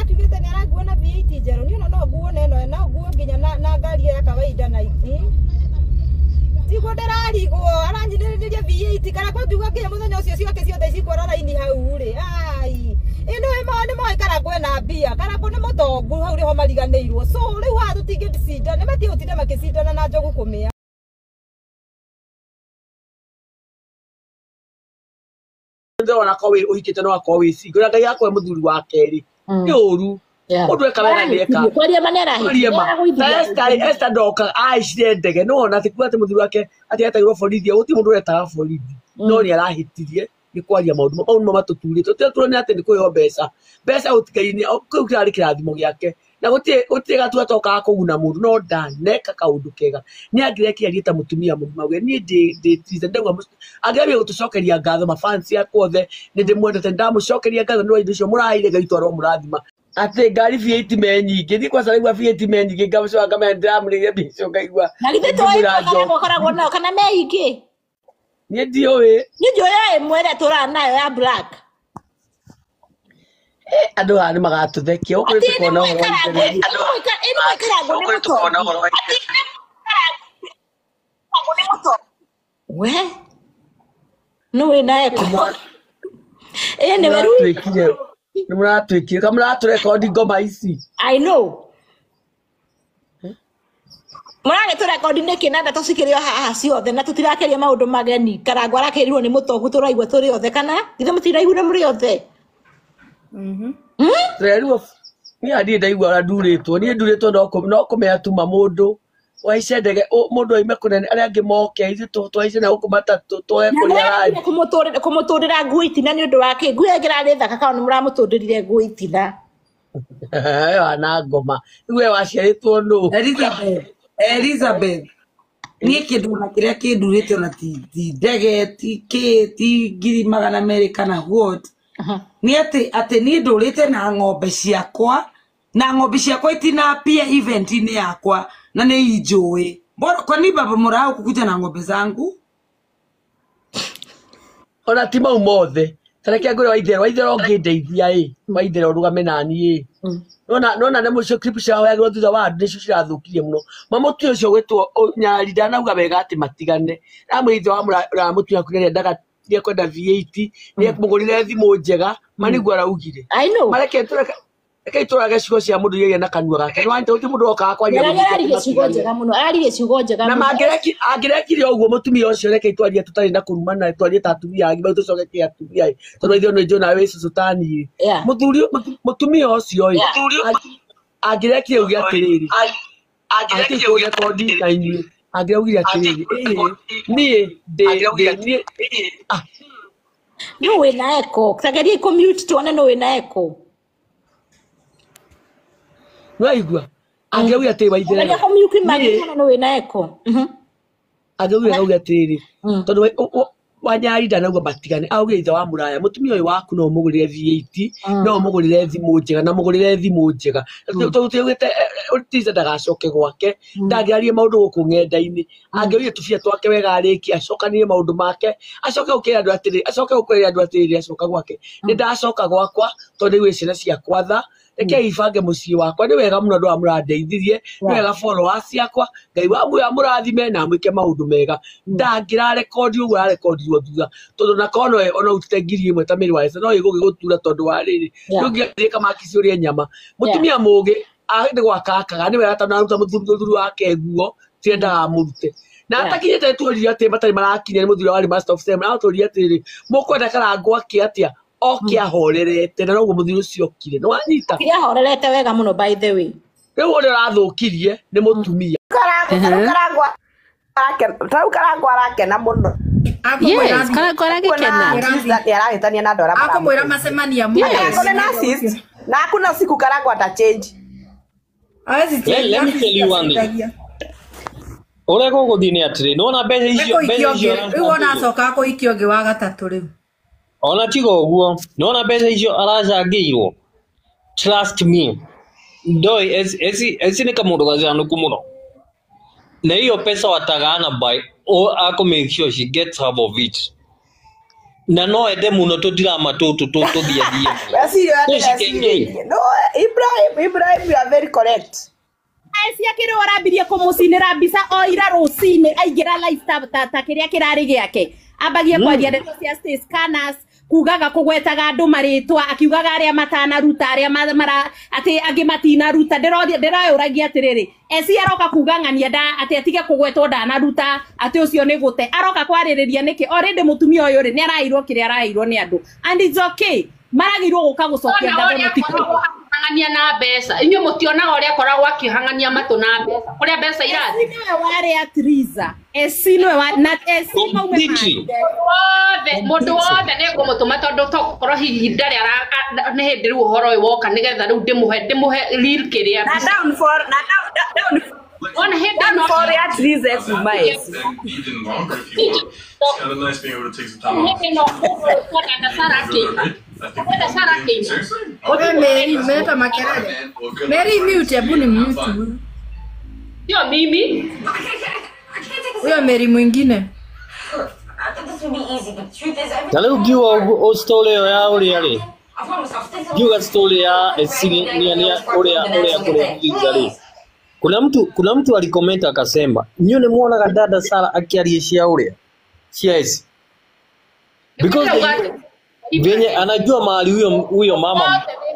Arakiugĩte nĩ arakuo na V8 njerũ. Niĩ ona no nguo na ĩno no nguo nginya na ngari ya kawaida na tiguo ndĩrarigwo aranyinĩrĩria V8 Karangũ angiuga nginya mũthenya ũcio ciake ciothe cikwara raini hau rĩ. Ai, ĩno nĩ moĩ Karangũ ena mbia. Karangũ nĩ mũtongu hau nĩho mariganĩirwo. So rĩu haha tũtingĩcinda, nĩ matige gũtinda makĩcindana na njogu kũmĩa. Ndĩrona ko wĩ ũhikĩte no akorwo wĩ single na Ngai akũhe mũthuri wa kerĩ nĩ ũru mũndũ eka wega nĩ eka. Kwaria ma nĩ arahĩtirie. Kwaria ma. Ta Esther, Esther ndoka aicire ndege no ona ti kuga atĩ mũthuri wake atĩ etagĩrwo borithi, gũtirĩ mũndũ ũretaga borithi, no nĩ arahĩtirie nĩ kwaria maũndũ mau nĩmo matũturĩte. Tũtirĩ tuone atĩ nĩ kũheo mbeca, mbeca gũtigaine kĩu kĩrarĩ kĩrathimo gĩake na gũtirĩ gatua tokaga kũguna mũndũ, no ndaneka kaũndũ kega. Nĩ angĩrekire arie ta mũtumia mũgima we niĩ ndĩ ndauga angĩambia gũtũcokeria ngatho mafans akwa othe nĩ ndĩmwendete, ndamũcokeria ngatho nĩ indo icio mũraheire Ngai twaro mũrathima. Atĩ ngari V8 me nyingĩ, niĩ kwanza ndaigua V8 me nyingĩ ngacoka ngamenya ndĩramũrĩire mbia icio ngaigua Na githĩ to ngĩmwĩra ĩmwe njoki. Karangũ akoragwo nayo kana me ingĩ? Niĩ ndiũĩ. Niĩ njũĩ ĩmwe ĩrĩa tũraga nayo ya black. Andũ haha nĩ magatũthekia gũkũ nĩ Atĩ tũkona ĩno ũhoro wa Karangũ, internet. ĩno Karangũ nĩ mũtongu. Atĩ Karangũ nĩ mũtongu. We nĩ wĩna echo. Anyway, rĩu Nĩmũratwĩkire, nĩmũratwĩkire ka mũratũrekondi ngoma ici. I know. Mũragĩtũrekondi nĩkĩ na ndeto cikĩrĩ o haha ciothe na tũtirakĩria maũndũ mageni. Karangũ arakĩrirwo nĩ mũtongu tũraigua tũrĩ othe kana githĩ mũtiraiguire mũrĩ othe? Tũrerirwo niĩ hatirĩ ndaigua ũrĩa ndurĩtwo, niĩ ndurĩtwo no kũmenya tu ma mũndũ waice ndege mũndũ aime kũnene arĩa angĩ moke ithuĩ twaice na gũkũ matatũ twoe Na kũrĩa mũragire arathiĩ. kũmũtũndĩra nguo itina nĩ ũndũ wa kĩ? Nguo ĩyo ĩngĩ thaka kana nĩ mũramũtũndĩrire nguo itina. Ĩyo na ngoma rĩu we waciarĩtwo nũ? Elizabeth, Elizabeth, niĩ kĩndũ ona kĩrĩa kĩndurĩte ona ti ndege ti kĩ ti 200,000 kana what, nĩ atĩ niĩ ndũrĩte na ng'ombe ciakwa na ng'ombe ciakwa itinapia event-inĩ yakwa na nĩ injũĩ. Mbona kwani baba mũrao kukuja na ng'ombe zangu? Ona ti mau mothe. Ta reke ngwĩre Waithera, Waithera ũngĩndeithia ĩ, Waithera ũrũgame naniĩ ĩ. Nona nĩ mũcio clip ciahoyagĩrwo thutha wa andũ nĩcio cirathũkirie mũno. Ma mũtumia ũcio ũgwĩtwo Nyarari ndanauga wega atĩ matigane. Amwĩra ithe wa mũtumia waku nĩarendaga nĩekwenda V8, nĩekũmũgũrĩre thimũ njega, ma nĩguo araugire. I know. Mareke reke tũrage ciugo cia mũndũ iria na kanua gake. Nĩ wanyita gũtirĩ mũndũ wokaga kwaria Nyarari mũndũ araririe ciugo matigane. njega mũno, araririe ciugo njega Na mũno. angĩrekire ũguo mũtumia ũcio reke twarie tũtarĩ na kũrumana, twarie ta atumia agima tũcoke kĩ atumia ĩ. Tondũ ithuĩ nĩ njũĩ nawe wĩ cũcũ ta niĩ. Yeah. Mũthuri mũtumia ũcio ĩ, angĩrekire uge atĩrĩrĩ, angĩrekire kũrekondi na inyuĩ, angĩraugire atĩrĩrĩ, ĩĩ niĩ ndĩ niĩ ah. Nũ wĩna echo? Ta geria kũmute tuone nũ wĩna echo. Nĩwaigua? Angĩraugire atĩrĩ Waithera, Geria kũmute mic niĩ tuone nũ wĩna echo. Angĩraugire auge atĩrĩrĩ, tondũ Wanyarari ndanauga matigane, augire ithe wa mũraya, mũtumia ũyũ waku no ũmũgũrĩre V8, no ũmũgũrĩre thimũ njega na mũgũrĩre thimũ njega. Tondũ tũugĩte Tiza ndagacoke gwake, ndangĩarie maũndũ gũkũ ng'enda-inĩ. Angĩoire tũbia twake wega arĩkie, acokanĩrie maũndũ make, acoke gũkĩra andũ atĩrĩrĩ, acoke gũkĩra andũ atĩrĩrĩ acoka gwake. Nĩ ndacoka gwakwa tondũ nĩ ciana ciakwa tha, reke ibange mũciĩ wakwa. Nĩ wega mũno andũ aya mũrandeithirie, nĩ wega followers ciakwa, Ngai wa muoyo amũrathime na amwĩke maũndũ mega. Ndangĩrarekondi ũguo ararekondirwo thutha, tondũ na korwo no ona ũrutĩte 1000 ta mĩrĩ wa Esther, no ĩgũgĩgũtura tondũ wa rĩrĩ. Ndũngĩathiĩ kamakisi ũrĩe nyama. Mũtumia mũũgĩ nĩ gwaka akaga, nĩ wega tondũ aruta mũthuri wake nguo, tiendaga amũrute. Na atakinyĩte tuoririe atĩ matarĩ marakinya nĩ mũthuri warĩ master of ceremony, atũririe atĩrĩrĩ, mũkwenda Karangũ ake atĩa? Oke ahorerete na noguo mũthuri ũcio okire. Nĩ wanyita? Okire ahorerete wega mũno by the way. Rĩu ũrĩa ũrathũkirie nĩ mũtumia. Tarĩu Karangũ arakena mũno. Yes, Karangũ aragĩkena. Nĩ arahĩtania na andũ arĩa Akamwĩra maramũteithia. macemania Karangũ nĩ narcissist na hakuna siku Karangũ ata change. Let me tell you one thing. Ũrĩa gũgũthiĩ nĩ atĩrĩ, nĩwona mbeca icio, mbeca icio Rĩu wona acoka kũhikia ũngĩ wa gatatũ rĩu. Ona tiga ũguo, nĩwona mbeca icio aracangĩirwo. Trust me. Ndoi eci nĩ kamũndũ gacanũku mũno. Na hiyo pesa watagaana by o ako make sure she gets half of it. Na no ende muno tũtirama tũtũ tũthiathie. No, Ibrahim, you are very correct. Cia kĩrĩa ũrambirie kũmũcinĩra mbica o ira rũcinĩ aingĩra live ta kĩrĩa kĩrarĩ gĩake ambagie kwaria ndeto cia state scanners kugaga kũgwetaga andũ marĩtwa akiugaga arĩa matanaruta arĩa mara atĩ angĩ matinaruta ndĩroyũragia atĩrĩrĩ eci aroka kuga ng'ania atĩ atige kũgwetwo ndanaruta atĩ ũcio nĩ gũte aroka kwarĩrĩria nĩkĩ already mũtumia ũyũ rĩ nĩ arairwo kĩrĩa arairwo nĩ andũ and it's okay maragĩrwo gũka gũcokia ngatho no ti kũhang'ania na mbeca inyuĩ mũtionaga ũrĩa akoragwo akĩhang'ania matũ na mbeca kũrĩa mbeca irathiĩ nĩwe warĩ Atriza eci nĩwe na eci maume mũndũ wothe nĩ ngũmũtũma tondũ tokorwo hihi ndarĩ nĩ hĩndĩ rĩu ũhoro ũyũ woka nĩgetha rĩu ndĩmũhe real kĩrĩa na downfall na down ona hĩndĩ ĩno downfall ya Triza ĩkuma eci Mary meta makelele. Mary mute, hebu ni mute huyu. Sio mimi. Huyo Mary mwingine. Na rĩu ngiuga story ĩyo ya ũrĩa rĩ. Ngiuga story ya eci ni ũrĩa ũrĩa kũrĩa rĩ. Kuna mtu alikomenta akasema, "Nyinyi ni muonaga dada Sara akiaria cia ũrĩa cia eci." Because venye anajua mahali huyo mama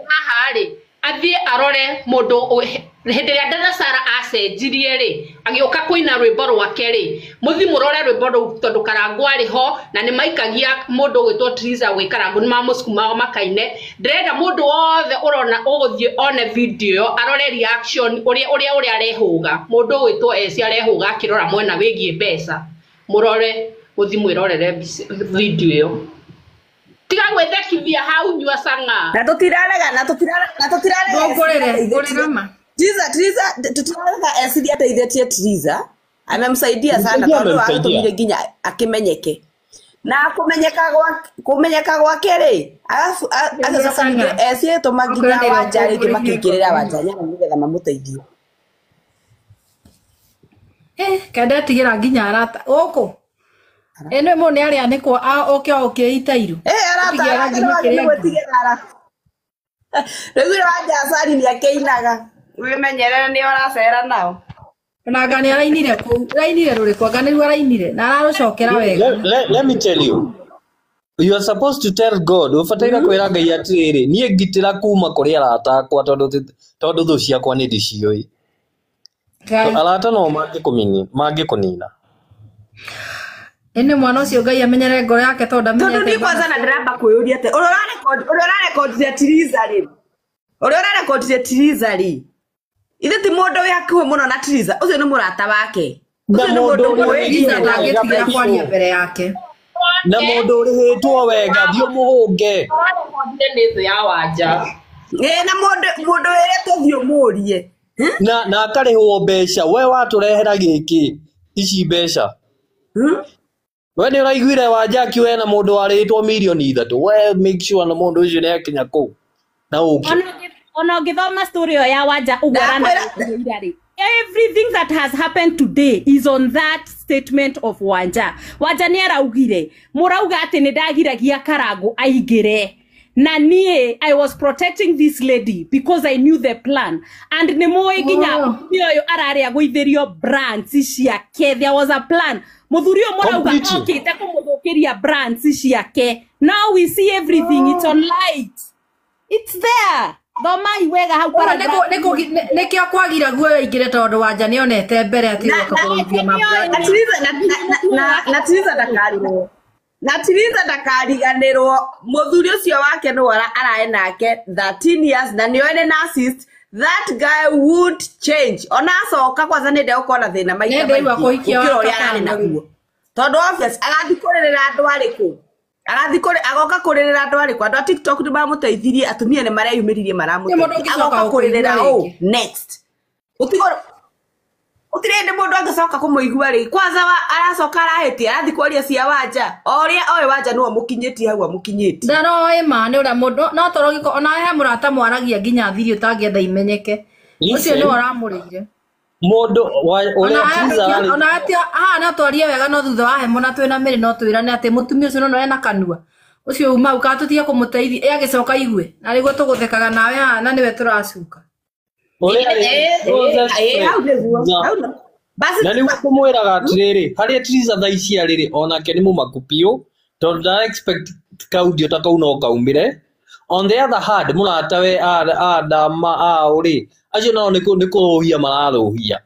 haha rĩ athiĩ arore mũndũ hĩndĩ ĩrĩa dada Sara acenjirie rĩ agĩũka kũina rwĩmbo rwake rĩ mũthi mũrore rwĩmbo rũu tondũ Karangũ arĩ ho na nĩ maikagia mũndũ ũgwĩtwo Triza gwĩ Karangũ nĩ mamũcukumaga makaine ndĩrenda mũndũ wothe ũrona ũgũthiĩ one video ĩyo arore reaction ũrĩa arehũga mũndũ ũgwĩtwo Eci arehũga akĩrora mwena wĩgiĩ mbeca mũrore mũthi mwĩrorere video ĩyo tiga gwĩthekithia hau nyua cang'a na tũtirarega na tũtirarega ngũrĩre ma Triza tũtirarega Eci ateithĩtie Triza amemsaidia sana tondũ aratũmire nginya akimenyeke na kumenyeka gwake rĩ arafu agĩcoka ningĩ Eci ĩtũma nginya Wanja rĩngĩ makĩingĩrĩra Wanja Nyama nĩgetha mamũteithie kandetigĩra nginya arata gũkũ ĩno mũndũ nĩ arĩanĩkwo oke ũkĩita iru arata nĩgwĩtigĩra arata rĩu Wanja Acari nĩ akĩinaga wĩmenyerere nĩ ũracera nao ona anga nĩ arainire kũu arainire rũrĩkũ anga nĩruo arainire na ararũcokera wega Let me tell you you are supposed to tell God ũbataire kwĩra Ngai atĩrĩrĩ niĩ ngitĩra kuma kũrĩ arata akwa tondũ thũ ciakwa nĩ ndĩciũĩ arata no mangĩkũnina ĩnĩ mwana ũcio Ngai amenyere ngoro yake tondũ amenyete tondũ niĩ kwanza na ndĩramba kwĩyũria atĩ ũrĩa ũrarekondire Triza rĩ ũrĩa ũrarekondire Triza rĩ ithe ti mũndũ wĩ hakuhĩ mũno na Triza ũcio nĩ mũrata wake na mũndũ Triza ndangĩtigĩra kwaria mbere yake na mũndũ ũrĩhĩtwo wega thiĩ ũmũhũnge nĩ thũ ya Wanja na mũndũ wĩrĩtwo thiĩ ũmũrie na akarĩhwo mbeca we watũrehera gĩkĩ ici mbeca we nĩ ũraiguire Wanja akiuga ena mũndũ warĩhĩtwo mirioni 3 we make sure na mũndũ ũcio nĩ akinya kũu na ũke ona ũngĩthoma story ĩyo ya Wanja ũguo aranĩra rĩ everything that has happened today is on that statement of Wanja. Wanja nĩ araugire mũrauga atĩ nĩ ndagiragia Karangũ aingĩre na niĩ I was protecting this lady because I knew the plan and nĩ mũĩ nginya mũtumia ũyũ ararĩ agũithĩrio brands ciake there was a plan mũthuri ũyũ mũrauga okĩte kũmũthũkĩria brands ciake now we see everything it's on light it's there thomai wega hau paragraph nĩkĩo kwagira guoya aingĩre tondũ Wanja nĩonete mbere atĩ gũka kũrũithia na Triza ndakarirwo na Triza ndakariganĩrwo mũthuri ũcio wake nĩwe araĩ nake 13 years na nĩoĩ nĩ narcissist that guy would change ona acoka kwanza nĩ ndegũkorwo na thĩna maita maingĩ gũkĩra ũrĩa ararĩ naguo tondũ obvious agathiĩ kũrĩrĩra andũ arĩkũ agoka kũrĩrĩra andũ arĩkũ andũ a TikTok nĩ mamũteithirie atumia nĩ mareyumĩririe maramũteithia agoka kũrĩrĩra ũ next gũtirĩ hĩndĩ mũndũ angĩcoka kũmũigua rĩ kwanza aracoka arahĩtia arathiĩ kwaria cia Wanja o ũrĩa oĩ Wanja nĩwe ũmũkinyĩtie hau amũkinyĩtie ndaroĩ ma nĩ ũrĩa mũndũ no toro gĩko ona he mũrata mwaragia nginya thiri ũtangĩenda imenyeke ũcio nĩwe ũramũrĩire mũndũ ũrĩa Triza ona atia haha no twarie wega no thutha wa hemo na twĩna mĩrĩ no twĩrane atĩ mũtumia ũcio no ena kanua Ũcio uma hau kana tũtige kũmũteithia ĩ agĩcoka igue na nĩguo tũgũthekaga nawe haha na nĩwe tũracuka. Ũrĩa arĩ closest Ĩĩ, hau nĩguo na hau nĩ- basi na nĩguo kũmwĩraga atĩrĩrĩ harĩa Triza thaa ici arĩ rĩ onake nĩ mũmaku biũ tondũ ndara expect kaudio ta kau no kaumĩre. On the other hand mũratawe Adama aũ rĩ acio nao nĩ kũrũhia mararũhia.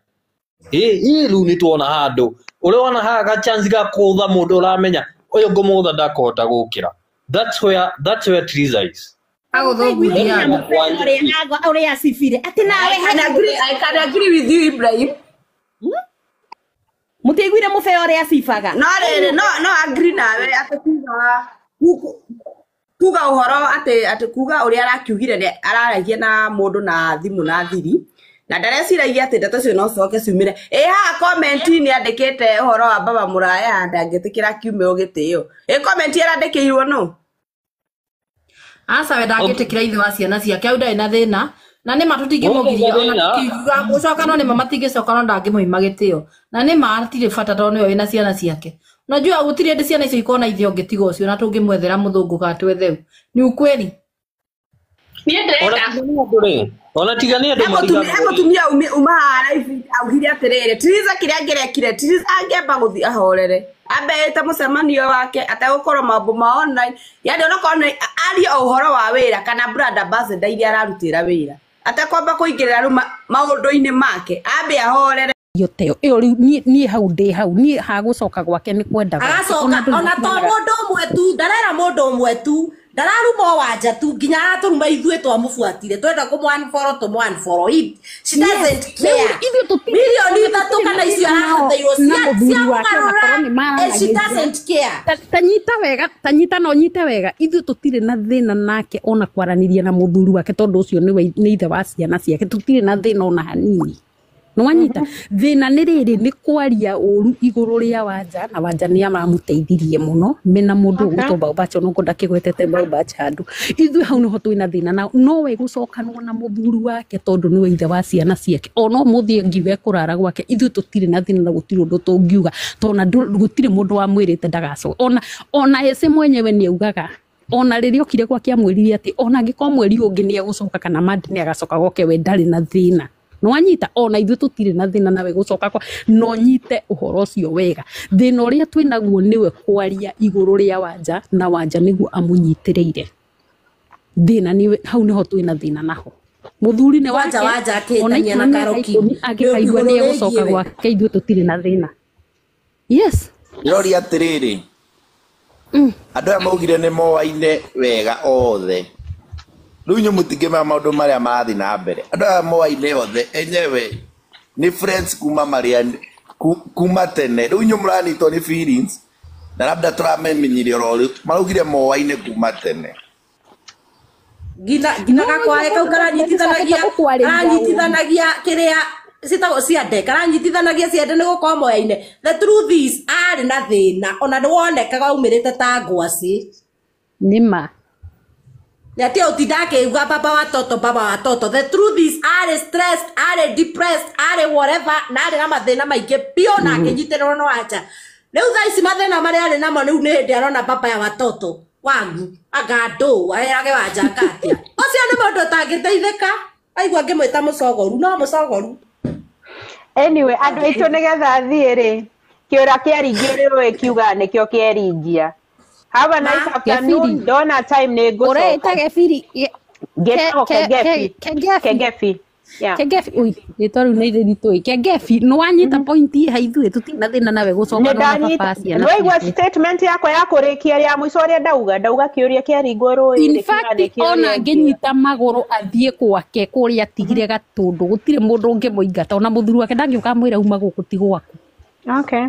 Ĩ rĩu nĩ tuona handũ ũrĩa wona haha ga chance ga kũũtha mũndũ ũramenya ũyũ ngũmũũtha ndakũhota gũkĩra. That's where Triza is. Agũthwo ngundi Nginya yake. mũbeo ũrĩa acibire atĩ nawe I can agree, I can agree with you Ibrahim. Mũtiaiguire mũbeo ũrĩa acibaga. No rĩrĩ no no agree nawe atĩ kuga kuga ũhoro atĩ atĩ kuga ũrĩa arakiugire nĩ araragia na mũndũ na thimũ na thiri na ndareciragia atĩ ndeto icio no coke ciumĩre. Ĩ haha comment nĩ andĩkĩte ũhoro wa baba mũraya ndangĩtĩkĩra kiumĩrwo gĩtĩo. Ĩ comment ĩrandĩkĩirwo nũ? Aca we ndangĩtĩkĩra ithe wa ciana ciake au ndarĩ na thĩna na nĩ ma tũtingĩmũgiria ona tũkiuga gũcoka no nĩ ma matingĩcoka no ndangĩmũima gĩtĩo na nĩ ma hatirĩ bata tondũ nĩwe wĩna ciana ciake. Unajua gũtirĩ hĩndĩ ciana icio ikona ithe ũngĩ tiga ũcio na tũngĩmwethera mũthũngũ kana twetheu. Ni ukweli. Niĩ ndĩrenda Ona tiga nĩ andũ He mariganwo rĩ mũtumia uma haha live augire atĩrĩrĩ Triza kĩrĩa angĩrekire Triza angĩamba gũthiĩ ahorere ambe ĩte mũcemanio wake ategũkorwo maũndũ ma online yani onokorwo nĩ arie o ũhoro wa wĩra kana brand ambassador iria ararutĩra wĩra atekwamba kũingĩrĩra rĩu maũndũ-inĩ make ambe ahorere. Teo ĩyo rĩu niĩ hau ndĩ hau niĩ hagũcoka gwake nĩ kwenda gwake ona Agacoka ndũrĩ ona to ũmenyaga mũndũ ũmwe tu ndarera mũndũ ũmwe tu ndararuma o wanja tu nginya aratũruma ithuĩ twamũbuatire twenda kũmũ-unfollow tũmũ-unfollow. She yes doesn't rĩu care. ithuĩ tũtirĩ Milioni ona ithatũ tũtirĩ na kana icio thĩna nao arabatarwo na cia mũthuri wake kũgarũra onakorwo nĩ and she maranagĩria doesn't care. Ta nyita wega ta nyita na ũnyite wega ithuĩ tũtirĩ na thĩna nake ona kwaranĩria na mũthuri wake tondũ ũcio nĩwe nĩ ithe wa ciana ciake tũtirĩ na thĩna ona hanini nĩwanyita thĩna nĩ rĩrĩ nĩ kwaria ũru igũrũ rĩa wanja na wanja nĩ aramũteithirie mũno mena mũndũ ũgwĩtwo Baubacha onokorwo ndakĩgwetete Baubacha handũ ithuĩ hau nĩho twĩna thĩna nao nowe gũcokanwo na mũthuri wake tondũ nĩwe ithe wa ciana ciake ona ũmũthĩ angiuga ekũrara gwake ithuĩ tũtirĩ na thĩna na gũtirĩ ũndũ tũngiuga tondũ ona gũtirĩ mũndũ wamwĩrĩte ndagacoka ona ese mwenyewe nĩ augaga ona rĩrĩa okire gwake amwĩrire atĩ ona angĩkorwo mweri ũngĩ nĩ egũcoka kana mande nĩ agacoka gwake we ndarĩ na thĩna nĩwanyita ona ithuĩ tũtirĩ na thĩna nawe gũcoka kwa no nyite ũhoro ũcio wega thĩna ũrĩa twĩnaguo nĩwe kwaria igũrũ rĩa wanja na wanja nĩguo amũnyitĩrĩire thĩna nĩwe hau nĩho twĩna thĩna naho mũthuri nĩ Wanja wake wanja ona akĩhĩtania ikuma na mĩaka Karoki ikũmi angĩkaigua igũrũ nĩ rĩgiĩ egũcoka we. gwake ithuĩ tũtirĩ na thĩna yes. Ndĩroria atĩrĩrĩ andũ aya maugire nĩ moaine wega othe rĩu inyuĩ mũtingĩmenya maũndũ marĩa marathiĩ na mbere andũ aya moaine othe enyewe nĩ friends kuma marĩa kuma tene rĩu inyuĩ mũranyitwo nĩ feelings na labda tũramenyire oro rĩu maraugire moaine kuma tene. Ngina ngina No gakwae ũguo kau mũndũ karanyitithanagia ndacokete gũkwarĩria ũru karanyitithanagia kĩrĩa citagwo ciande karanyitithanagia ciande nĩ gũkorwo moyaine. The truth is arĩ na thĩna ona nĩ wonekaga aumĩrĩte ta ngwacĩ. Nĩma Nĩ atĩ ũtinda akĩuga baba wa toto baba wa toto. The truth is arĩ stressed arĩ depressed arĩ whatever na arĩ na mathĩna maingĩ biũ na akĩnyitĩrĩrwo no anja. Rĩu thaa ici mathĩna marĩa arĩ namo rĩu nĩ hĩndĩ arona baba ya watoto wangu anga ndũ aherage wanja anga atĩa. Ũcio nĩ mũndũ ũtangĩteithĩka aigua ngĩmwĩta mũcogoru no mũcogoru. Anyway, andũ aitũ nĩgetha thiĩ rĩ kĩũra kĩaringio nĩ rũĩ kiugaga nĩkĩo kĩeringia. Have a nice afternoon. Gebiri Ndona time nĩ ngũcoka. ũreĩta Gebiri Ngĩtagwo Kengebi. Kengebi Kengebi. Yeah. Kengebi ui rĩtwa rĩu nĩ rĩritũ Kengebi nĩ wanyita point ĩ ha ithuĩ tũtirĩ na thĩna nawe Nĩ gũcokanwo na baba ndanyita wa ciana nĩwaigua ciake. statement yakwa ya kũrĩkia rĩa mũico ũrĩa ndauga ndauga kĩũria kĩaringwo rũĩ In rĩ kiugaga fact nĩkĩo ona rĩengia. angĩnyita magũrũ athiĩ gwake kũrĩa atigire gatũndũ gũtirĩ mũndũ ũngĩmũingata ona mũthuri wake ndangĩũka amwĩre uma gũkũ ti gwaku. Okay.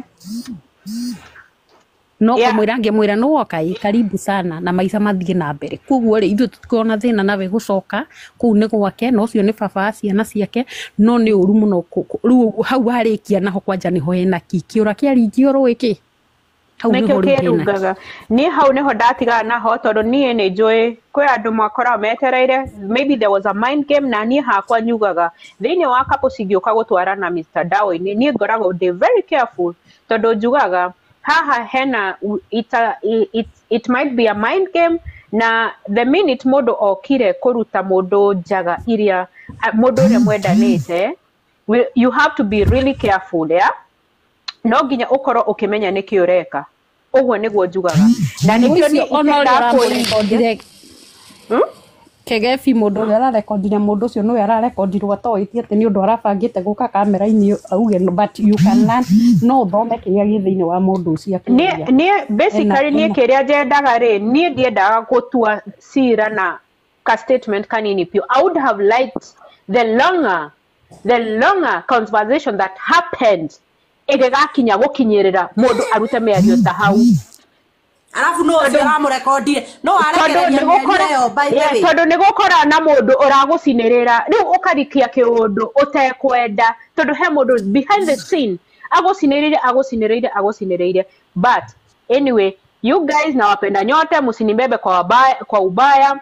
No Yeah. kũmwĩra angĩmwĩra nĩ woka ĩ karibu sana na maica mathiĩ na mbere koguo rĩ ithuĩ tũtikoragwo na thĩna nawe gũcoka kũu nĩ gwake na ũcio nĩ baba wa ciana ciake no nĩ ũru mũno rĩu ũguo hau warĩkia naho kwanja nĩho hena ki kĩũra kĩaringio rũĩ kĩ hau Nĩkĩo nĩho rĩu hena ki kĩrungaga niĩ hau nĩho ndatigana naho tondũ niĩ nĩ njũĩ kwĩ andũ makoragwo metereire maybe there was a mind game na niĩ hakwa nyugaga thĩinĩ wa couple cingĩũka gũtwarana Mr. Darwin niĩ ngoragwo ndĩ very careful tondũ njugaga Haha hena it might be a mind game na the minute mũndũ okire kũruta mũndũ njaga iria mũndũ ũrĩa mwendanĩte, you have to be really careful, yeah? No nginya ũkorwo ũkĩmenya nĩkĩ ũreka. Ũguo nĩguo njugaga na nĩkĩo niĩ ona ũrĩa itendaga ũramũrekondire Kegebi mũndũ ũrĩa ũrarekondire mũndũ ũcio nĩwe ararekondirwo atoĩtie atĩ nĩ ũndũ arabangĩte gũka kamera-inĩ auge no, but you can learn no ũthome kĩrĩa gĩ thĩinĩ wa mũndũ ũcio akĩaria. Niĩ basically niĩ kĩrĩa njendaga rĩ, niĩ ndiendaga gũtua cira na ka statement kanini piũ. I would have liked the longer conversation that happened ĩgĩgakinya gũkinyĩrĩra mũndũ arute mĩario ta hau. Alafu no ũcio ũramũrekondire no arekereria mĩario ĩyo by the way. Tondũ nĩ gũkora na mũndũ ũragũcinĩrĩra rĩu ũkarikia kĩũndũ ũtekwenda tondũ he mũndũ behind the scene agũcinĩrĩire but anyway you guys nawapenda nyote, msinibebe kwa ubaya.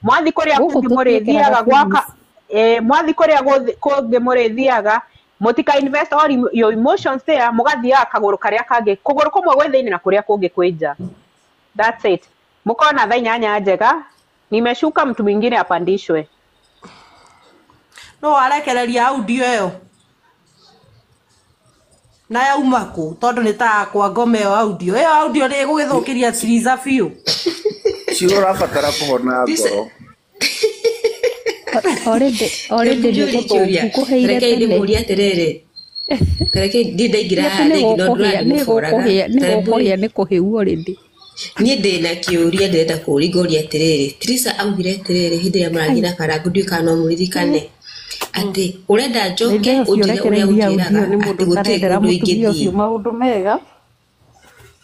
Mwathi kũrĩa kũngĩ mũrĩthiaga gwaka, mwathi kũrĩa kũngĩ mũrĩthiaga mutika invest all your emotions there, mugathiaga kagũrũ karĩa kangĩ, kũgũrũ kũmwe gwĩ thĩinĩ na kũrĩa kũngĩ kwĩ nja. That's it. Mukona thaa inyanya njega, nimeshuka mtu mwingine apandishwe. No arekereria audio ĩyo na yauma kũ tondũ nĩ ta kwa ngoma ĩyo audio ĩyo audio nĩ ĩgũgĩthũkĩria Theresa biũ. Ciro ũrabatara kũhona ngoro. Already nĩ gũthũku kũheire Rekei tene. ndĩmũrie atĩrĩrĩ, rekei ndiĩ ndaingĩra haha rĩngĩ no ndĩramũboraga. Nĩ gũkũhĩa nĩ kũhĩu already. Niĩ ndĩna kĩũria ndĩrenda kũũria ngoria atĩrĩrĩ, Theresa augire atĩrĩrĩ hĩndĩ ĩrĩa mũrathiĩ na Karangũ ndiũĩ kana no mũririkane atĩ ũrenda njoke Nĩ ũcio ũnjĩre ũrĩa ũrekereirie audio ũnjĩraga nĩ atĩ mũndũ gũtirĩ ũtarendera kũndũ mũtumia ũcio ingĩthiĩ. maũndũ mega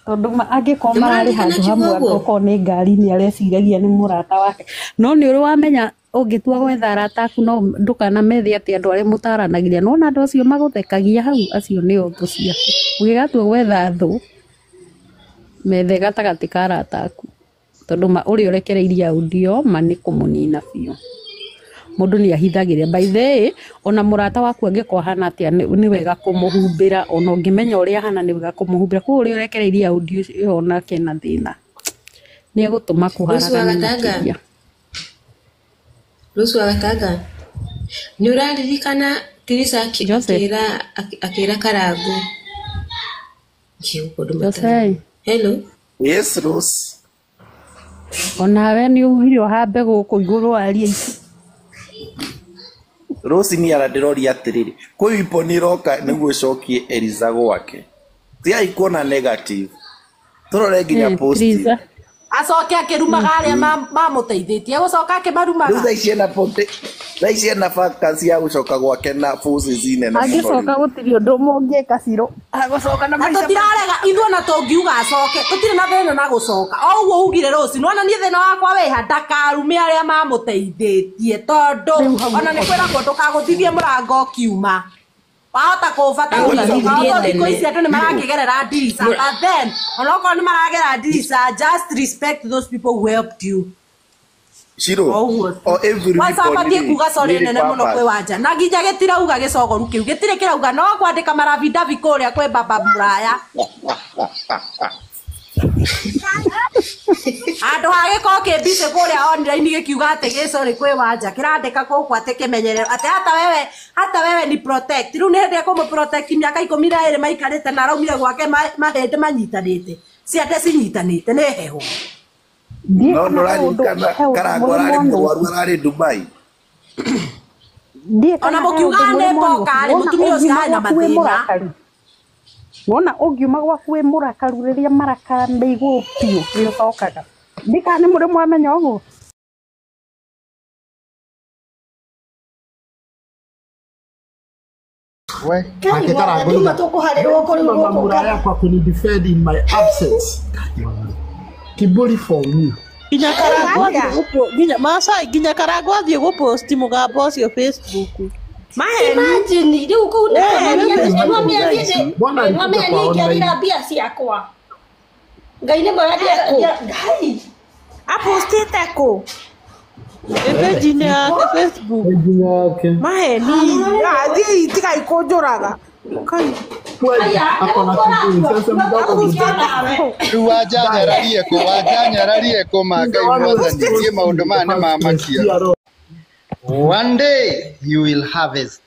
tondũ angĩkorwo Nĩ mararĩ mũraririkana handũ akiuga hamwe ũguo? okorwo nĩ ngari nĩ areciragia nĩ mũrata wake no nĩ ũrĩ wamenya ũngĩtua gwetha arata aku no ndũkanamethe atĩ andũ arĩa mũtaranagĩria nĩwona andũ acio magũthekagia hau acio nĩo thũ ciaku ũngĩgatua gwetha thũ methe gatagatĩ ka arata aku tondũ ma ũrĩa ũrekereirie audio ma nĩ kũmũnina biũ mũndũ nĩ ahithagĩrĩra by the way ona mũrata waku angĩkorwo ahana atĩa nĩ wega kũmũhumbĩra ona ũngĩmenya ũrĩa ahana nĩ wega kũmũhumbĩra koguo ũrĩa ũrekereirie audio ĩyo onake ena thĩna nĩ egũtũma Rose wa kũharagane Gatanga, makĩria. Rose wa Gatanga, nĩ ũraririkana Theresa akĩra akĩra Karangũ Ngĩgũkũ ndũmataga. Jose Hello. Yes, Rose. onawe nĩ ugire ũhambe gũkũ igũrũ warie ici. Rose ni arandĩroria atĩrĩrĩ, kwĩ ipo nĩ ĩroka nĩguo ĩcokie Eliza gwake. Tigai kuona negative. Tũrore nginya positive. Theresa acoke akĩrumaga arĩa mamũteithĩtie gũcoka akĩmarumaga. Rĩu thaa ici ena thaa ici ena vacancy ya gũcoka gwake na forces nene mũno angĩcoka rĩu. gũtirĩ ũndũ mũngĩka Ciro agũcoka na Na maica tũtirarega ithuĩ ona tũngiuga acoke tũtirĩ na thĩna na gũcoka o ũguo ugire Rose nĩwona niĩ thĩna wakwa wĩha ndakarume arĩa mamũteithĩtie tondũ ona nĩ kwĩragwo ndũkagũthithie mũrango ũkiuma wahota kũbata gũcoka although thikũ ici andũ nĩ marakĩgerera ndirica but then onokorwo nĩ maragera ndirica just respect those people who helped you. Ciro, o every Kwanza weapon abatiĩ rĩ, kuga sorry nĩ ĩrĩ nene mũno kwĩ purpose. Wanja na nginya gĩtirauga gĩcogoru kĩu gĩtirĩ kĩrauga no kwandĩka marabidabi kũrĩa kwĩ baba mũraya handũ ha gĩkorwo kĩ busy kũrĩa online gĩkiuga atĩ gĩ sorry kwĩ Wanja kĩrandĩka gũkũ atĩ kĩmenyerero atĩ hata wewe ni protect rĩu nĩ hĩndĩ ekũmũ protect mĩaka 12 maikarĩte na araumire gwake mahĩndĩ manyitanĩte ciande cinyitanĩte nĩ heho. No ndũraririkana Karangũ ararĩ mũrwaru ararĩ Dubai. Ona mũkiuga nĩ mboka rĩ mũtumia ũcio arĩ na mathĩna. Wona ũngiuma gwaku wĩ mũrakaru rĩrĩa marakara me igũrũ biũ nĩ ũcokaga ndikana nĩ mũrĩ mwamenya ũguo. We, Ngai nake mwathani Karangũ uma tũkũharĩrwo kũrĩ mama gũkũ muraya kwa kunidefend in my absence. Kiburi for me. Nginya Karangũ athiĩ nginya Maasai nginya Karangũ athiĩ gũposti mũgambo ũcio Facebook. Imagine rĩu kũu nĩ Eh, kũmenya Facebook nĩwamenya thaa ici. Bwana alikuja nĩwamenya kwa niĩ online. ingĩagĩra mbia ciakwa Ngai nĩ mwega Ngai Apostĩte kũ? Ĩ page-inĩ yake Facebook. Page yake. Maheni. Athiĩ tigai kũnjũraga. Kai. Ako na kiburi. Sasa mdogo Rĩu wanjanyararie kũ wanjanyararie kũ ma Ngai mwathani niĩ maũndũ maya nĩ mamakia. One day you will harvest.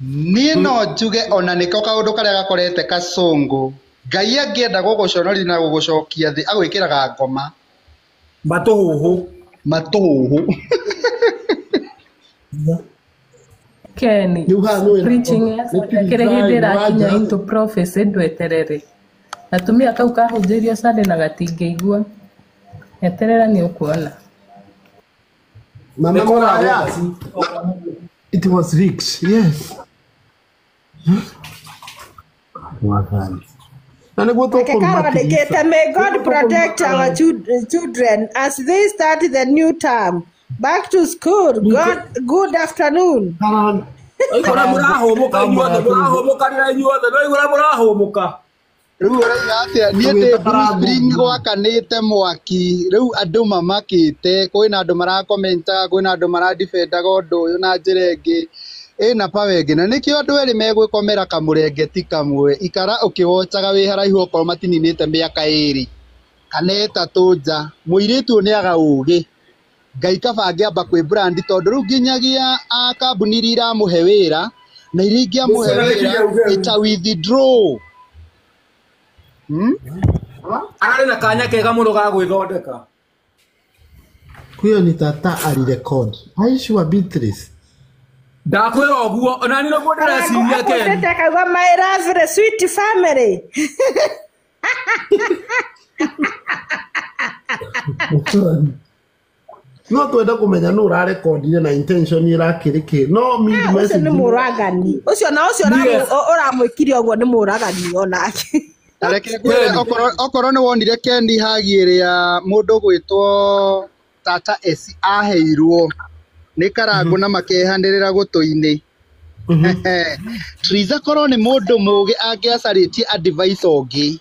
Niĩ no njuge ona nĩko kaũndũ karĩa gakorete kacũngũ Ngai angĩenda gũgũconoria na gũgũcokia thĩ agwĩkĩraga ngoma matũhũhũ matũhũhũ. Ken, preaching ya Sunday kĩrĩ hĩndĩ ĩrakinya into prophecy ndweterere. Atumia kau kahunjĩirio Sunday na gatingĩigua. Eterera nĩ ũkuona. Mama Muraya. It was rigged. Yes. Mwathani. Na nĩguo Reke tũkũruma karandĩkĩte, may God protect our children as they start the new term. Back to school. God, good afternoon. Oigora mũrahũmũka inyuothe mũrahũmũkanĩra inyuothe no igora mũrahũmũka. Rĩu ũrauga atĩa niĩ ndĩ Blue Spring gwakanĩte mwaki rĩu andũ mamakĩte kwĩna andũ marakomentaga kwĩna andũ maradefendaga ũndũ ũyũ na njĩra ĩngĩ ĩna power ĩngĩ na nĩkĩo andũ erĩ megwĩkomera kamũrengeti kamwe ikara ũkĩwocaga wĩ haraihu okorwo matininĩte mĩaka ĩrĩ kana ĩtatũ nja mũirĩtu ũyũ nĩaga ũgĩ Ngai kaba angĩamba kwĩ brand tondũ rĩu nginyagia a kambuni iria iramũhe wĩra na iria ingĩamũhe wĩra ita withdraw. Ararĩ na kanya kega mũno ga gwĩthondeka. Huyo ni tata alirecord. Are you sure Beatrice? Ndakwĩra ũguo ona niĩ nĩguo ndĩreciria Ken. Akũndĩte akauga my lovely sweet family. No twenda kũmenya nũ ũrarekondire na intention ĩrakĩrĩ kĩ. No me Ũcio message. nĩ mũragani. Ũcio na ũcio ũramwĩkire ũguo nĩ mũragani onake. Ta reke ngwĩre okorwo nĩ wonire Ken hagi ĩrĩa mũndũ gwĩtwo Tata Esi aheirwo nĩ Karangũ na makehanĩrĩra gũtũ-inĩ. Triza korwo nĩ mũndũ mũgĩ angĩacarĩtie advice ũngĩ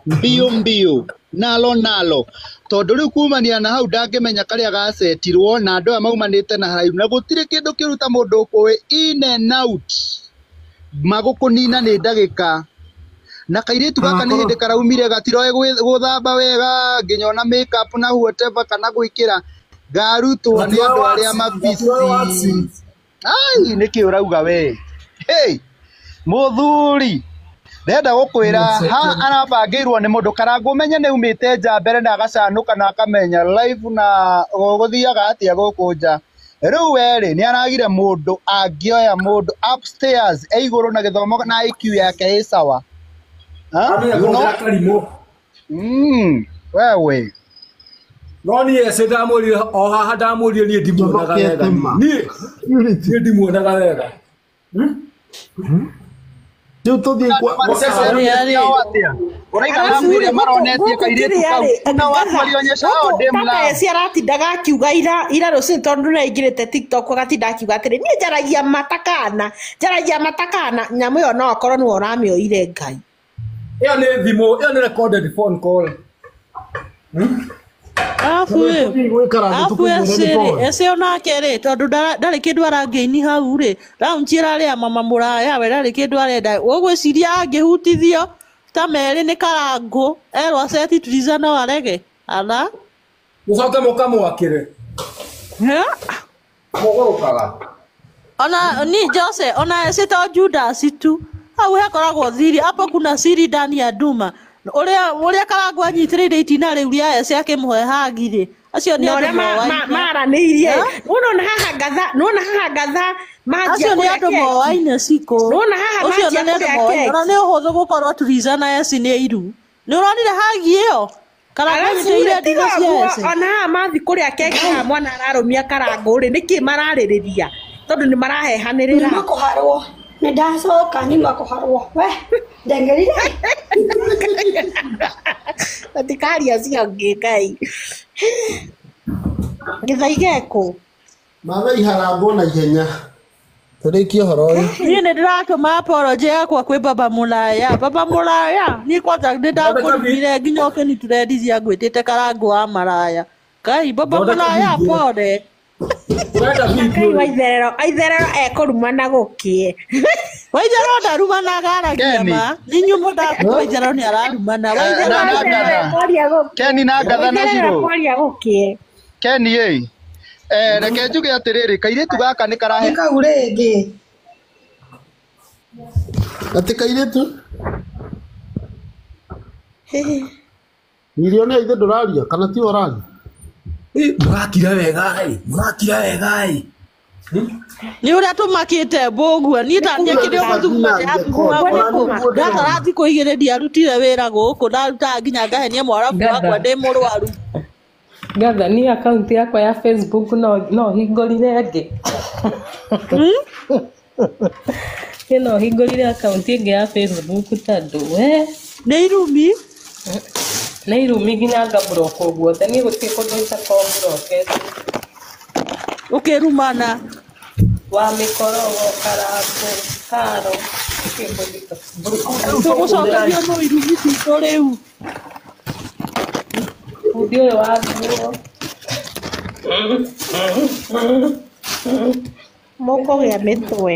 mbio mbio nalo nalo tondũ rĩu kumania na hau ndangĩmenya karĩa gacetirwo na andũ aya maumanĩte na haraihu na gũtirĩ kĩndũ kĩũru ta mũndũ ũkũĩ in and out magũkũnina nĩ ndagĩka na kairĩtu gaka nĩ hĩndĩ karaumire gatiroe gũthamba wega nginya ona makeup na whatever kana gwĩkĩra ngarutwo nĩ andũ arĩa mabici. Ai nĩkĩ ũrauga we hey mũthuri ndenda gũkwĩra ha arabangĩirwo nĩ mũndũ Karangũ ũmenye nĩ umĩte nja mbere na agacanũka na akamenya live na gũthiaga atĩa gũkũ nja rĩu werĩ nĩ aragire mũndũ angĩoya mũndũ upstairs e igũrũ na gĩthomo na IQ yake ĩ sawa. Amenya You know? kũhũthĩra karimũ. Wewe No niĩ ece ndamwĩrire o haha ndamwĩrire niĩ ndimuonaga wega niĩ niĩ ndimuonaga wega. Rĩu tũthiĩ kwa Ũraiga mamwĩre maronetie kairĩtu kau na watu walionyesha hao dem love. Eci aratindaga akiuga ira rũcinĩ tondũ nĩ aingĩrĩte TikTok agatinda akiuga atĩrĩ niĩ njaragia matakana njaragia matakana nyamũ ĩyo no akorwo nĩwe ũramĩoire Ngai. Ĩyo nĩ thimũ ĩyo nĩ recorded phone call. Arabu ĩ eci onake rĩ tondũ ndarĩ kĩndũ arangĩini hau rĩ raunji ĩrarĩa mama mũraya we ndarĩ kĩndũ arenda ũgwĩciria angĩhutithio ta merĩ nĩ Karangũ erwo aceti Triza no arege ala Mũcoke mũkamwakĩre. Mũgũrũkaga. Ona ni Jose ona eci to Judas tu hau hekoragwo thiri hapo kuna siri ndani ya nduma ũrĩa Karangũ anyitĩrĩire itina rĩu rĩa eci akĩmũhe hagi rĩ acio nĩ Na andũ ũrĩa moaine maranĩirie nĩwona haha ngatha nĩwona haha ngatha manjia acio nĩ kũrĩa andũ keki moaine cikũ nĩwona haha ũcio manjia nĩ andũ kũrĩa moaine ona keki nĩ ũhũthũ gũkorwo Triza na eci nĩ airu nĩ ũronire hagi ĩyo Karangũ arabu anyitĩrĩire rĩ tiga nduma cia ũguo eci ona haha mathi kũrĩa keki haha mwana ararũmia Karangũ rĩ nĩkĩ mararĩrĩria tondũ nĩ marahehanĩrĩra Nima kũharwo nĩ ndacoka nima kũharwo we ndengerire Matikaria acio angĩ Ngai gĩthaiga ekũ Matha iharangwo na ihenya. Tũrĩkie ũhoro ũyũ. Niĩ nĩ ndĩratũma apology yakwa kwĩ baba mũraya baba mũraya niĩ kwanja nĩ ndakũrumire nginya ũkĩnitũrendithia ngwĩtĩte Karangũ wa maraya Ngai baba Thondeka mũraya video. pole Ũrenda Ngai video wa itherero aitherero ekũrumana gũkĩe Waitherũ ndarumanaga aragia ma. Ninyu mũndũ Waitherũ nĩ ararumana. Waitherũ Keni na ngatha na Shiro. Kwaria gũkĩe. Keni ĩ. Reke njuge atĩrĩrĩ, kairĩtu gaka nĩ karahe kau rĩngĩ. Atĩ kairĩtu? Milionea ithe ndũraria kana tiwe ũraria? Mũrakira wega ĩ, mũrakira wega ĩ. Nĩ ũrĩa tũmakĩte mbũguo niĩ ndaniakĩrĩ mũthuguma ndĩrathuguma ndatara thikũ igĩrĩ ndiarutire wĩra gũkũ ndarutaga nginya ngahenia mwarabu wakwa ndĩ mũrwaru. Ngatha niĩ akaunti yakwa ya Facebook no hingũrire ĩngĩ. Niĩ no hingũrire akaunti ĩngĩ ya Facebook tondũ we nĩ irumi nĩ irumi nginya ngaburokwo guothe niĩ gũtirĩ kũndũ itakoragwo mburokete. Ũkĩrumana wa mĩkorogo karangũ karo tũgũcokerio no irumi citũ rĩu. Bundi ũyũ wa nguo Mũkũgĩa mĩtwe.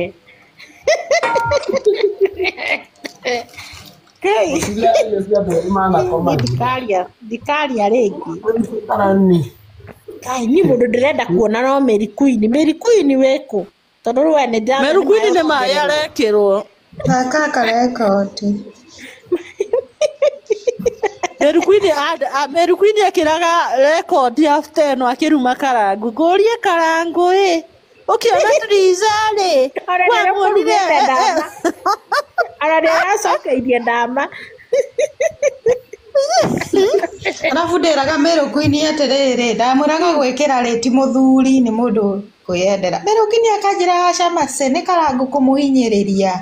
Ndikaria rĩngĩ. Ngai niĩ mũndũ ndĩrenda kuona no Mary Queen. Mary Queen wĩkũ? Tondũ rĩu we nĩ ndĩramenya Mary Queen nĩ maĩ arekĩrwo. Thaka karekodi. Mary Queen Mary Queen ekĩraga rekondi after ĩno akĩruma Karangũ. Ngũrie Karangũ ĩ ũkĩona Triza rĩ wamuonire Ona nĩ aracokeirie ndama. Arabu ndĩraga Mary Queen atĩrĩrĩ, ndamwĩraga gwĩkĩra rĩti mũthuri nĩ mũndũ kwĩyendera. Mary Queen akanjĩra aca mace nĩ Karangũ kũmũhinyĩrĩria.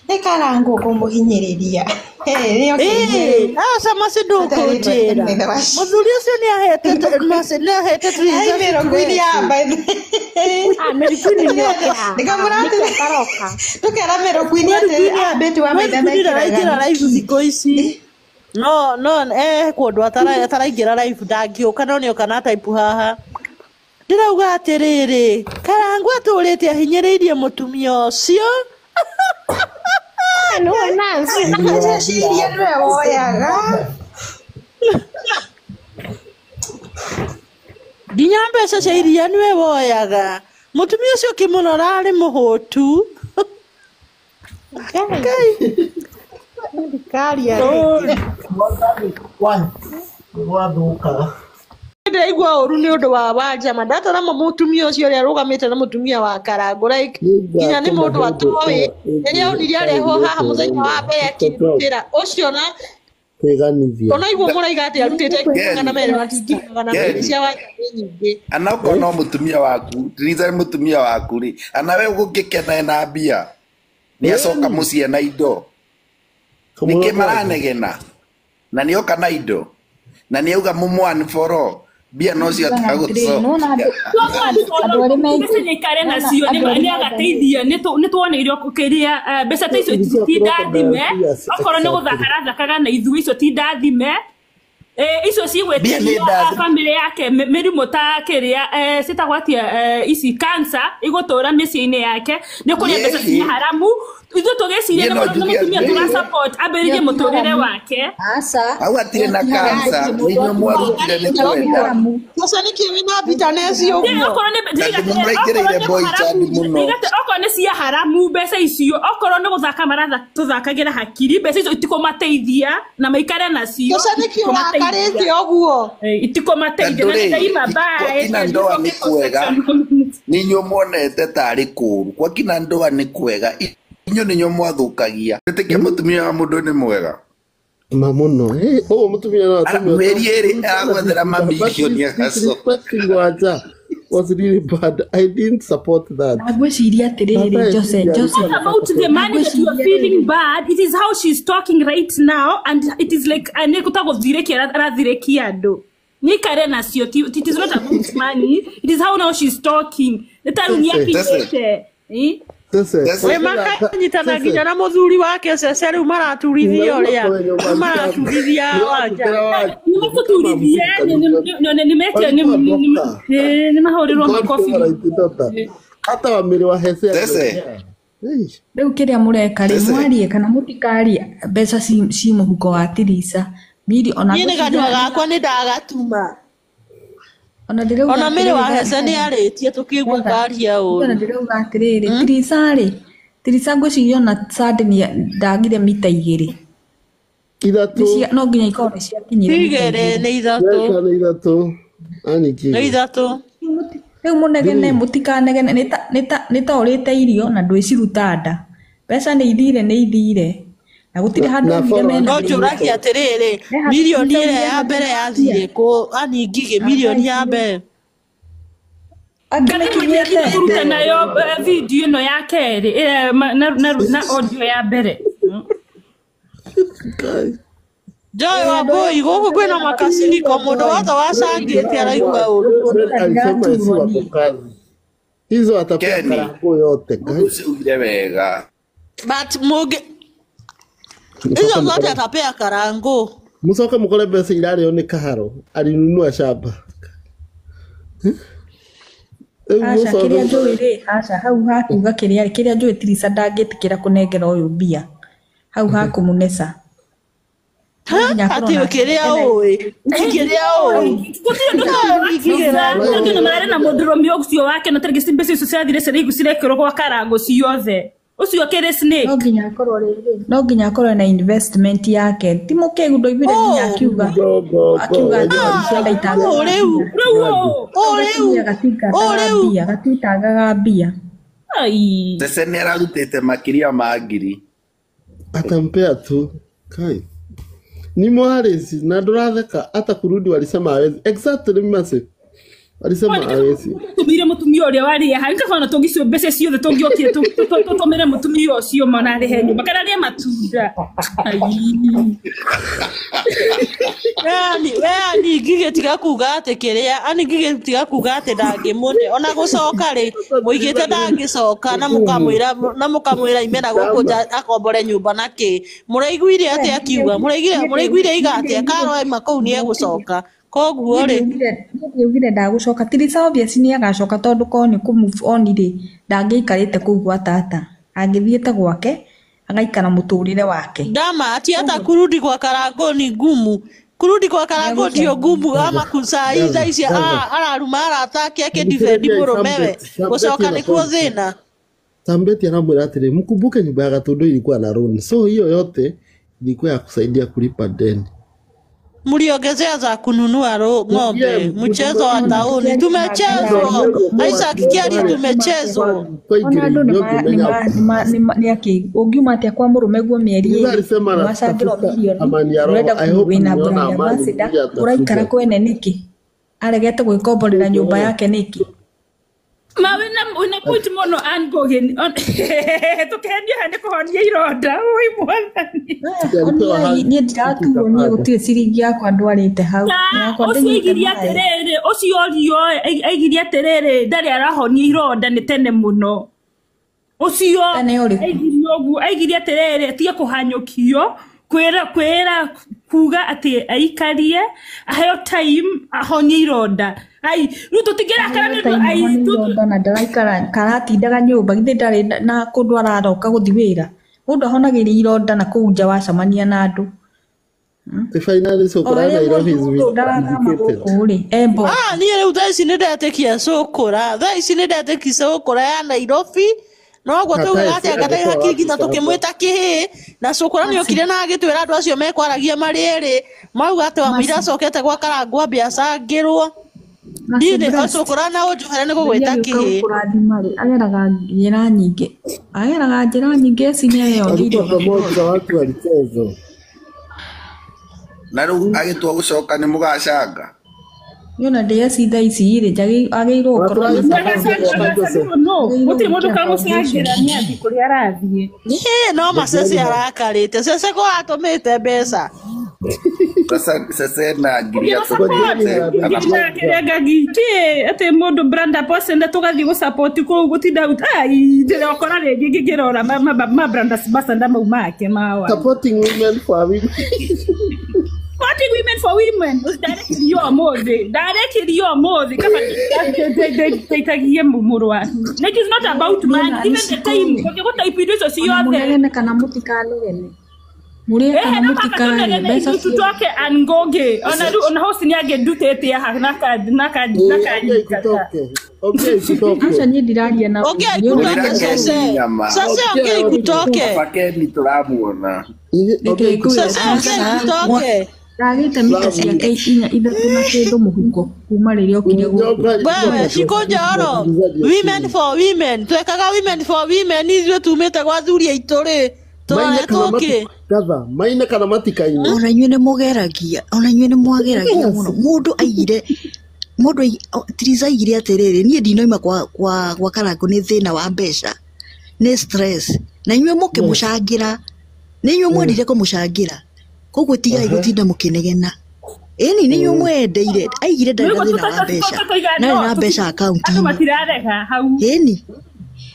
Nĩ Karangũ kũmũhinyĩrĩria. Aca mace ndũkũnjĩra. Mũthuri ũcio nĩ ahete mace nĩ ahete Triza. Mary Queen yamba. Mary Queen nĩ oke haha. Ndĩkamwĩra atĩrĩ tũkera Mary Queen atĩrĩ ambĩti wa maithe mekĩraga live thikũ ici. No kũndũ ataraingĩra live ndangĩũka no nĩoka na type haha. Ndĩrauga atĩrĩrĩ, Karangũ atũrĩte ahinyĩrĩirie mũtumia ũcio. Nĩwe Nancy. Mbeca nĩwe woyaga. Nginya mbeca cia iria nĩwe woyaga. Mũtumia ũcio ũkĩmũrora arĩ mũhũtu. Ngai. Ndikaria rĩngĩ. Gwathũka. Ndĩraigua ũru nĩ ũndũ wa Wanjama ndatara mũtumia ũcio ũrĩa arũgamĩte na mũtumia wa Karangũ like nginya nĩ mũndũ atoĩ rĩrĩa onire arehwo haha mũthenya wa mbere akĩrutĩra ũcio na Kwĩganithia. ona iguo mũraiga atĩ arutĩte 200 na ti 200 cia Wanja nĩ nyingĩ. Anakorwo no mũtumia waku, Triza nĩ mũtumia waku rĩ, ana we ũgũgĩkena ena mbia. Nĩ acoka mũciĩ na indo. Nĩkĩ maranegena? Na nĩoka na indo. Na nĩauga mũmwan for mbia no cio atagũcokia. Mbeca nĩaikare nacio nĩ agateithia nĩ tuoneire kĩrĩa mbeca ta icio ti ndathime okorwo nĩ gũthaka arathakaga na ithuĩ icio ti ndathime icio cigwĩtĩrio bamĩrĩ yake mĩrimũ ta kĩrĩa cĩtagwo atĩa ici cancer igũtũra mĩciĩ-inĩ yake nĩ kũrĩa mbeca cia haramu ithuĩ tũgĩciria nĩ mũtumia tũra support ambĩrĩrie mũtũrĩre wake. Hau hatirĩ na cancer, nĩ inyuĩ mwarutire nĩ kwenda. Sasa nĩkĩ wĩna bitterness ũguo? Okorwo nĩ Mũraingĩrĩire boy child mũno. Okorwo nĩ cia haramu mbeca icio okorwo nĩ gũthaka tũthakagĩra hakiri mbeca icio itikũmateithia na maikare nacio. Sasa nĩkĩ ũrakarĩte ũguo? Itikũmateithia na nĩ ndaima bye. Gwakina ndoa nĩ kwega nĩ inyuĩ muonete tarĩ kũũru. Gwakina ndoa nĩ kwega inyuĩ nĩ inyuĩ mwathũkagia. Wĩtĩkia mũtumia wa mũndũ nĩ mwega. Ma mũno. Ũguo mũtumia no atũme. Mĩeri ĩrĩ agwethera mamirioni agacoka. Wanja was really bad. I didn't support that. Ngwĩciria atĩrĩrĩ Jose, Jose. Not about the money that you are feeling bad. It is how she's talking right now, and it is like nĩ gũtagũthirekia arathirekia andũ. Nĩikare nacio. It is not about money. It is how now she's talking. Nĩ ta rĩu nĩakinyĩte. We makanyitana nginya na mũthuri wake Cece rĩu maraturithia ũrĩa rĩu maraturithia Wanja. Nĩmekũturithia nĩmetio nĩmahũrĩrwo makobi. Hata wamĩrĩ wa Hese. Cece. Rĩu kĩrĩa mũreka rĩ mwarie kana mũtikarie mbeca ci mũhuko wa Tirisa. Miri ona Niĩ nĩ kanua gakwa nĩ ndagatuma. Ona ndĩrauga Ona mĩrĩ wa atĩrĩrĩ, Hece nĩ arĩtie tũkĩigua karia Ona ũru. ndĩrauga atĩrĩrĩ Tirisa rĩ Tirisa ngwĩciria ona Sande nĩ ndagire mita igĩrĩ. Ithatũ. No nginya ikorwo nĩ ciakinyire mita Igĩrĩ igĩrĩ. nĩ ithatũ. Eka nĩ ithatũ. Aniki. Nĩ ithatũ. Rĩu mũnegene mũtikanegene nĩ ta ũrĩte irio na ndwĩciruta nda. Mbeca nĩ ithire nĩ ithire. Na gũtirĩ handũ Na augire follow mena No thĩna. njũragia atĩrĩrĩ, He handũ mirioni augire ĩrĩa ya mena mbere mbia. yathire kũ? Ani Ngigĩ mirioni ya mbere. Angĩ Nĩ nĩkinyĩte. kũruta nayo video ĩno ya kerĩ na audio ya mbere. Joy Wambui gũkũ kwĩna makasiriko mũndũ wothe wacangĩte araigua ũru. Alisema esi wako kazi. Hizo atapea Kenny. karangu yote. Mũndũ ũcio ugire wega. But mũngĩ hizo zote atapea karangu. Mucoke mukore mbeca irarĩo nĩ kaharo. Alinunua shamba. Rĩu Aca mũcoke kĩrĩa mũkore njũĩ rĩ aca hau hakuga kĩrĩa kĩrĩa njũĩ Tirisa ndangĩtĩkĩra kũnengera ũyũ mbia hau hakũmũneca. No nginya akorwo Atĩ na kĩrĩa ũĩ. Kĩrĩa ũĩ. Gũtirĩ ũndũ tũngĩra Tondũ nĩ mararĩ na mũndũrũme ũcio wake na tarĩngĩ mbeca icio ciathire ciaraigu cirekĩrwo gwa karango ciothe ũcio kĩrĩ snake. No nginya akorwo rĩrĩ no nginya akorwo na investment yake ti mũkĩgu ndoigire nginya akiuga akiuga atĩ Tirisa ndaitangaga Ũ rĩu. Rĩu ũ. Ũ rĩu. gatumia gatitangaga mbia gatitangaga mbia. Ai. Cece nĩ ararutĩte makĩria ma ngiri. Atampea tu. Kai. Ni mwarezi na ndũratheka hata kurudi walisema hawezi. Exactly massive. Walisema hawezi. Tũmire mũtumia ũrĩa warĩ haha nĩ tũngicio mbeca ciothe tũngĩokire tũtũmĩre mũtumia ũcio mana arĩhe nyũmba kana arĩe matunda. Ai. We Ani Ngigĩ tiga kuga atĩ kĩrĩa Ani Ngigĩ tiga kuga atĩ ndangĩmũne ona gũcoka rĩ mũigĩte ndangĩcoka na mũkamwĩra na mũkamwĩra ime na gũkũ nja akombore nyũmba na kĩ mũraiguire atĩ akiuga mũraiguire aiga atĩa Karo aima kũu nĩ egũcoka koguo rĩ Niĩ ndagũcoka Tirisa obviously nĩ agacoka tondũ korwo nĩ kũ move on rĩ ndangĩikarĩte kũu gwa tata angĩthiĩte gwake agaikara mũtũrĩre wake. Dama ati hata kurudi kwa Karango ni ngumu. Kurudi kwa Karango ndio ngumu ama kusai thaa ici araruma arata ake akĩdefend mũrũmewe gũcoka nĩkuo thĩna. Tambeti anamwĩra atĩrĩ, mkumbuke nyumba ya Gatundu ilikuwa na loan. So hiyo yote ilikuwa ya kusaidia kulipa deni. Mliongezea za kununua ng'ombe, mchezo wa tauni tumechezwa. Isaac Kiari tumechezwa. Ona andũ nĩ akĩ ũngiuma atĩa kwa mũrũme guo mĩeri Liza ĩrĩ alisema wacangĩrwo anatafuta mirioni amani ya roho. ũrenda I hope wĩna nimeona brand amani ambassador mkuja ũraikara atafuta. kwene nĩkĩ aregete gwĩkomborera nyũmba yake nĩkĩ Ma wĩna point mũno Ann Ngũgĩ. Tũkĩhenio haha nĩ kũhonia ironda ũi mwathani. Oniai niĩ ndiratuo niĩ gũtirĩ ciringi yakwa ndwarĩte hau yakwa ũcio ndĩnyite aigirie maĩ atĩrĩrĩ ũcio orio aigirie atĩrĩrĩ ndarĩ arahonia ironda nĩ tene mũno ũcio aigirie ũguo aigirie atĩrĩrĩ atige kũhanyũkio kwĩra kuga atĩ aikarie aheo time ahonie ironda ai rĩu tũtingĩrakara nĩ ũndũ ai ironda na ndaraikara karatindaga nyũmba githĩ ndarĩ na kũndũ araroka gũthiĩ wĩra mũndũ ahonagĩria ironda na kũu nja wacemania na andũ The finally o Sokora harĩa Nairobi is mũndũ ndarathama vindicated. gũkũ rĩ embo Ah, niĩ rĩu thaa ici nĩ ndetĩkia cũkũra thaa ici nĩ ndetĩkia cũkũra ya Nairobi noguo Hata tugaga esi atĩ anga ndarĩ angĩkorwo hakiri nginya wapi tũkĩmwĩta kĩhĩ na cũkũra nĩ okire na agĩtwĩra andũ acio mekwaragia marĩ erĩ mauga atĩ wamũira acokete gwa Karangũ ambe acangĩrwo niĩ nĩ cũkũra na ũnjohere nĩ Ngai gũgwĩta agĩũka kĩhĩ gũkũrathima rĩ ageraga njĩra nyingĩ ageraga njĩra nyingĩ eci nĩ eyongeire Alikuwa pamoja watu walichezwa. Na rĩu agĩtua gũcoka nĩ mũgacanga. Niĩ ona ndĩ eci thaa ici rĩ agĩrĩirwo gũkorwo na foundation no agĩrĩirwo gũtirĩ mũndũ gwĩkĩra foundation ũkamũcangĩra nĩ athiĩ kũrĩa arathiĩ. Ĩĩ, no macece arakarĩte cece ko atũmĩte mbeca Cece na ngiri atũmĩte kana Ngina kĩrĩa ngagi kĩ atĩ mũndũ brand ambassador tũgathiĩ gũsupport kũu gũtinda ai ndĩrokora rĩngĩ ngĩkĩrora ma brand ambassador mau make mawa Supporting women for women. Supporting women for women. Ndarekirio ũmũthĩ. Ndarekirio ũmũthĩ kaba ndeitagie mũrũ wa. It is not about money. Even the time. Ũngĩgũtype indo icio ciothe. Mũnegene kana mũtikanegene. Mũrĩe kana mũtikarĩe mbeca ciothe. Tutoke angoge. Ona rĩu ona host nĩ angĩndutĩte haha na ka na ka na ka Okay, kutoke. Aca niĩ ndiraria na Ongea ikutoke cece. Cece ongea ikutoke. Baba Keni tũramuona. Cece ongea ikutoke. Ndagĩte mita ciake inya ithatũ na kĩndũ mũhuko kuma rĩrĩa okire gũkũ. Wewe Shikunjoro, women for women, twekaga women for women ithuĩ tumĩte gwa athuri aitũ rĩ, Maine kana tũroretwo kĩ? Gatha, maine kana matikaine. Ona inyuĩ nĩ mũgeragia, ona inyuĩ nĩ mwageragia mũno. Mũndũ aigire mũndũ Theresa aigire atĩrĩrĩ, niĩ ndinoima kwa Karangũ nĩ thĩna wa mbeca, nĩ stress. Na inyuĩ mũkĩmũcangĩra, nĩ inyuĩ mwendire kũmũcangĩra. Koguo tigai gũtinda mũkĩnegena. Ĩni nĩ inyuĩ mwendeire, aigire ndarĩ na thĩna wa mbeca. Na arĩ na mbeca Andũ akaunti-inĩ. matirarega hau. Ĩni.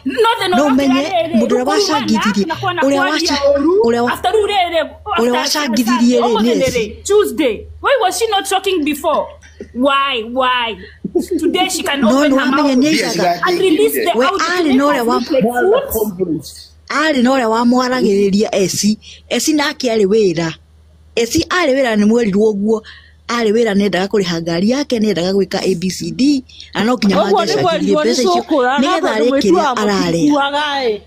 No thĩna No ũrĩa ũmenye ũkĩra rĩrĩ, mũndũ ũrĩa rĩu kũrumana wacangithirie, na kwana ũrĩa kwaria waca ũru, ũrĩa wa after rĩu rĩrĩ, ũrĩa after wacangithirie rĩ ũmũthĩ nĩ nĩ eci. rĩ, Tuesday. Why was she not talking before? Why? Why? Today she can No open nĩ her wamenya mouth nĩ aigaga and release the we audio to arĩ make na ũrĩa us wa look like fools. arĩ na ũrĩa wamwaragĩrĩria eci eci nake arĩ wĩra eci arĩ wĩra nĩ mwerirwo ũguo arĩ wĩra nĩendaga kũrĩha ngari yake nĩendaga gwĩka ABCD na no nginya Ũguo nĩ mangĩcangithirie mwerirwo nĩ mbeca icio cũkũra na nĩgetha tondũ arĩe kĩrĩa mwĩtuaga ararĩa. mũtikuaga ĩ.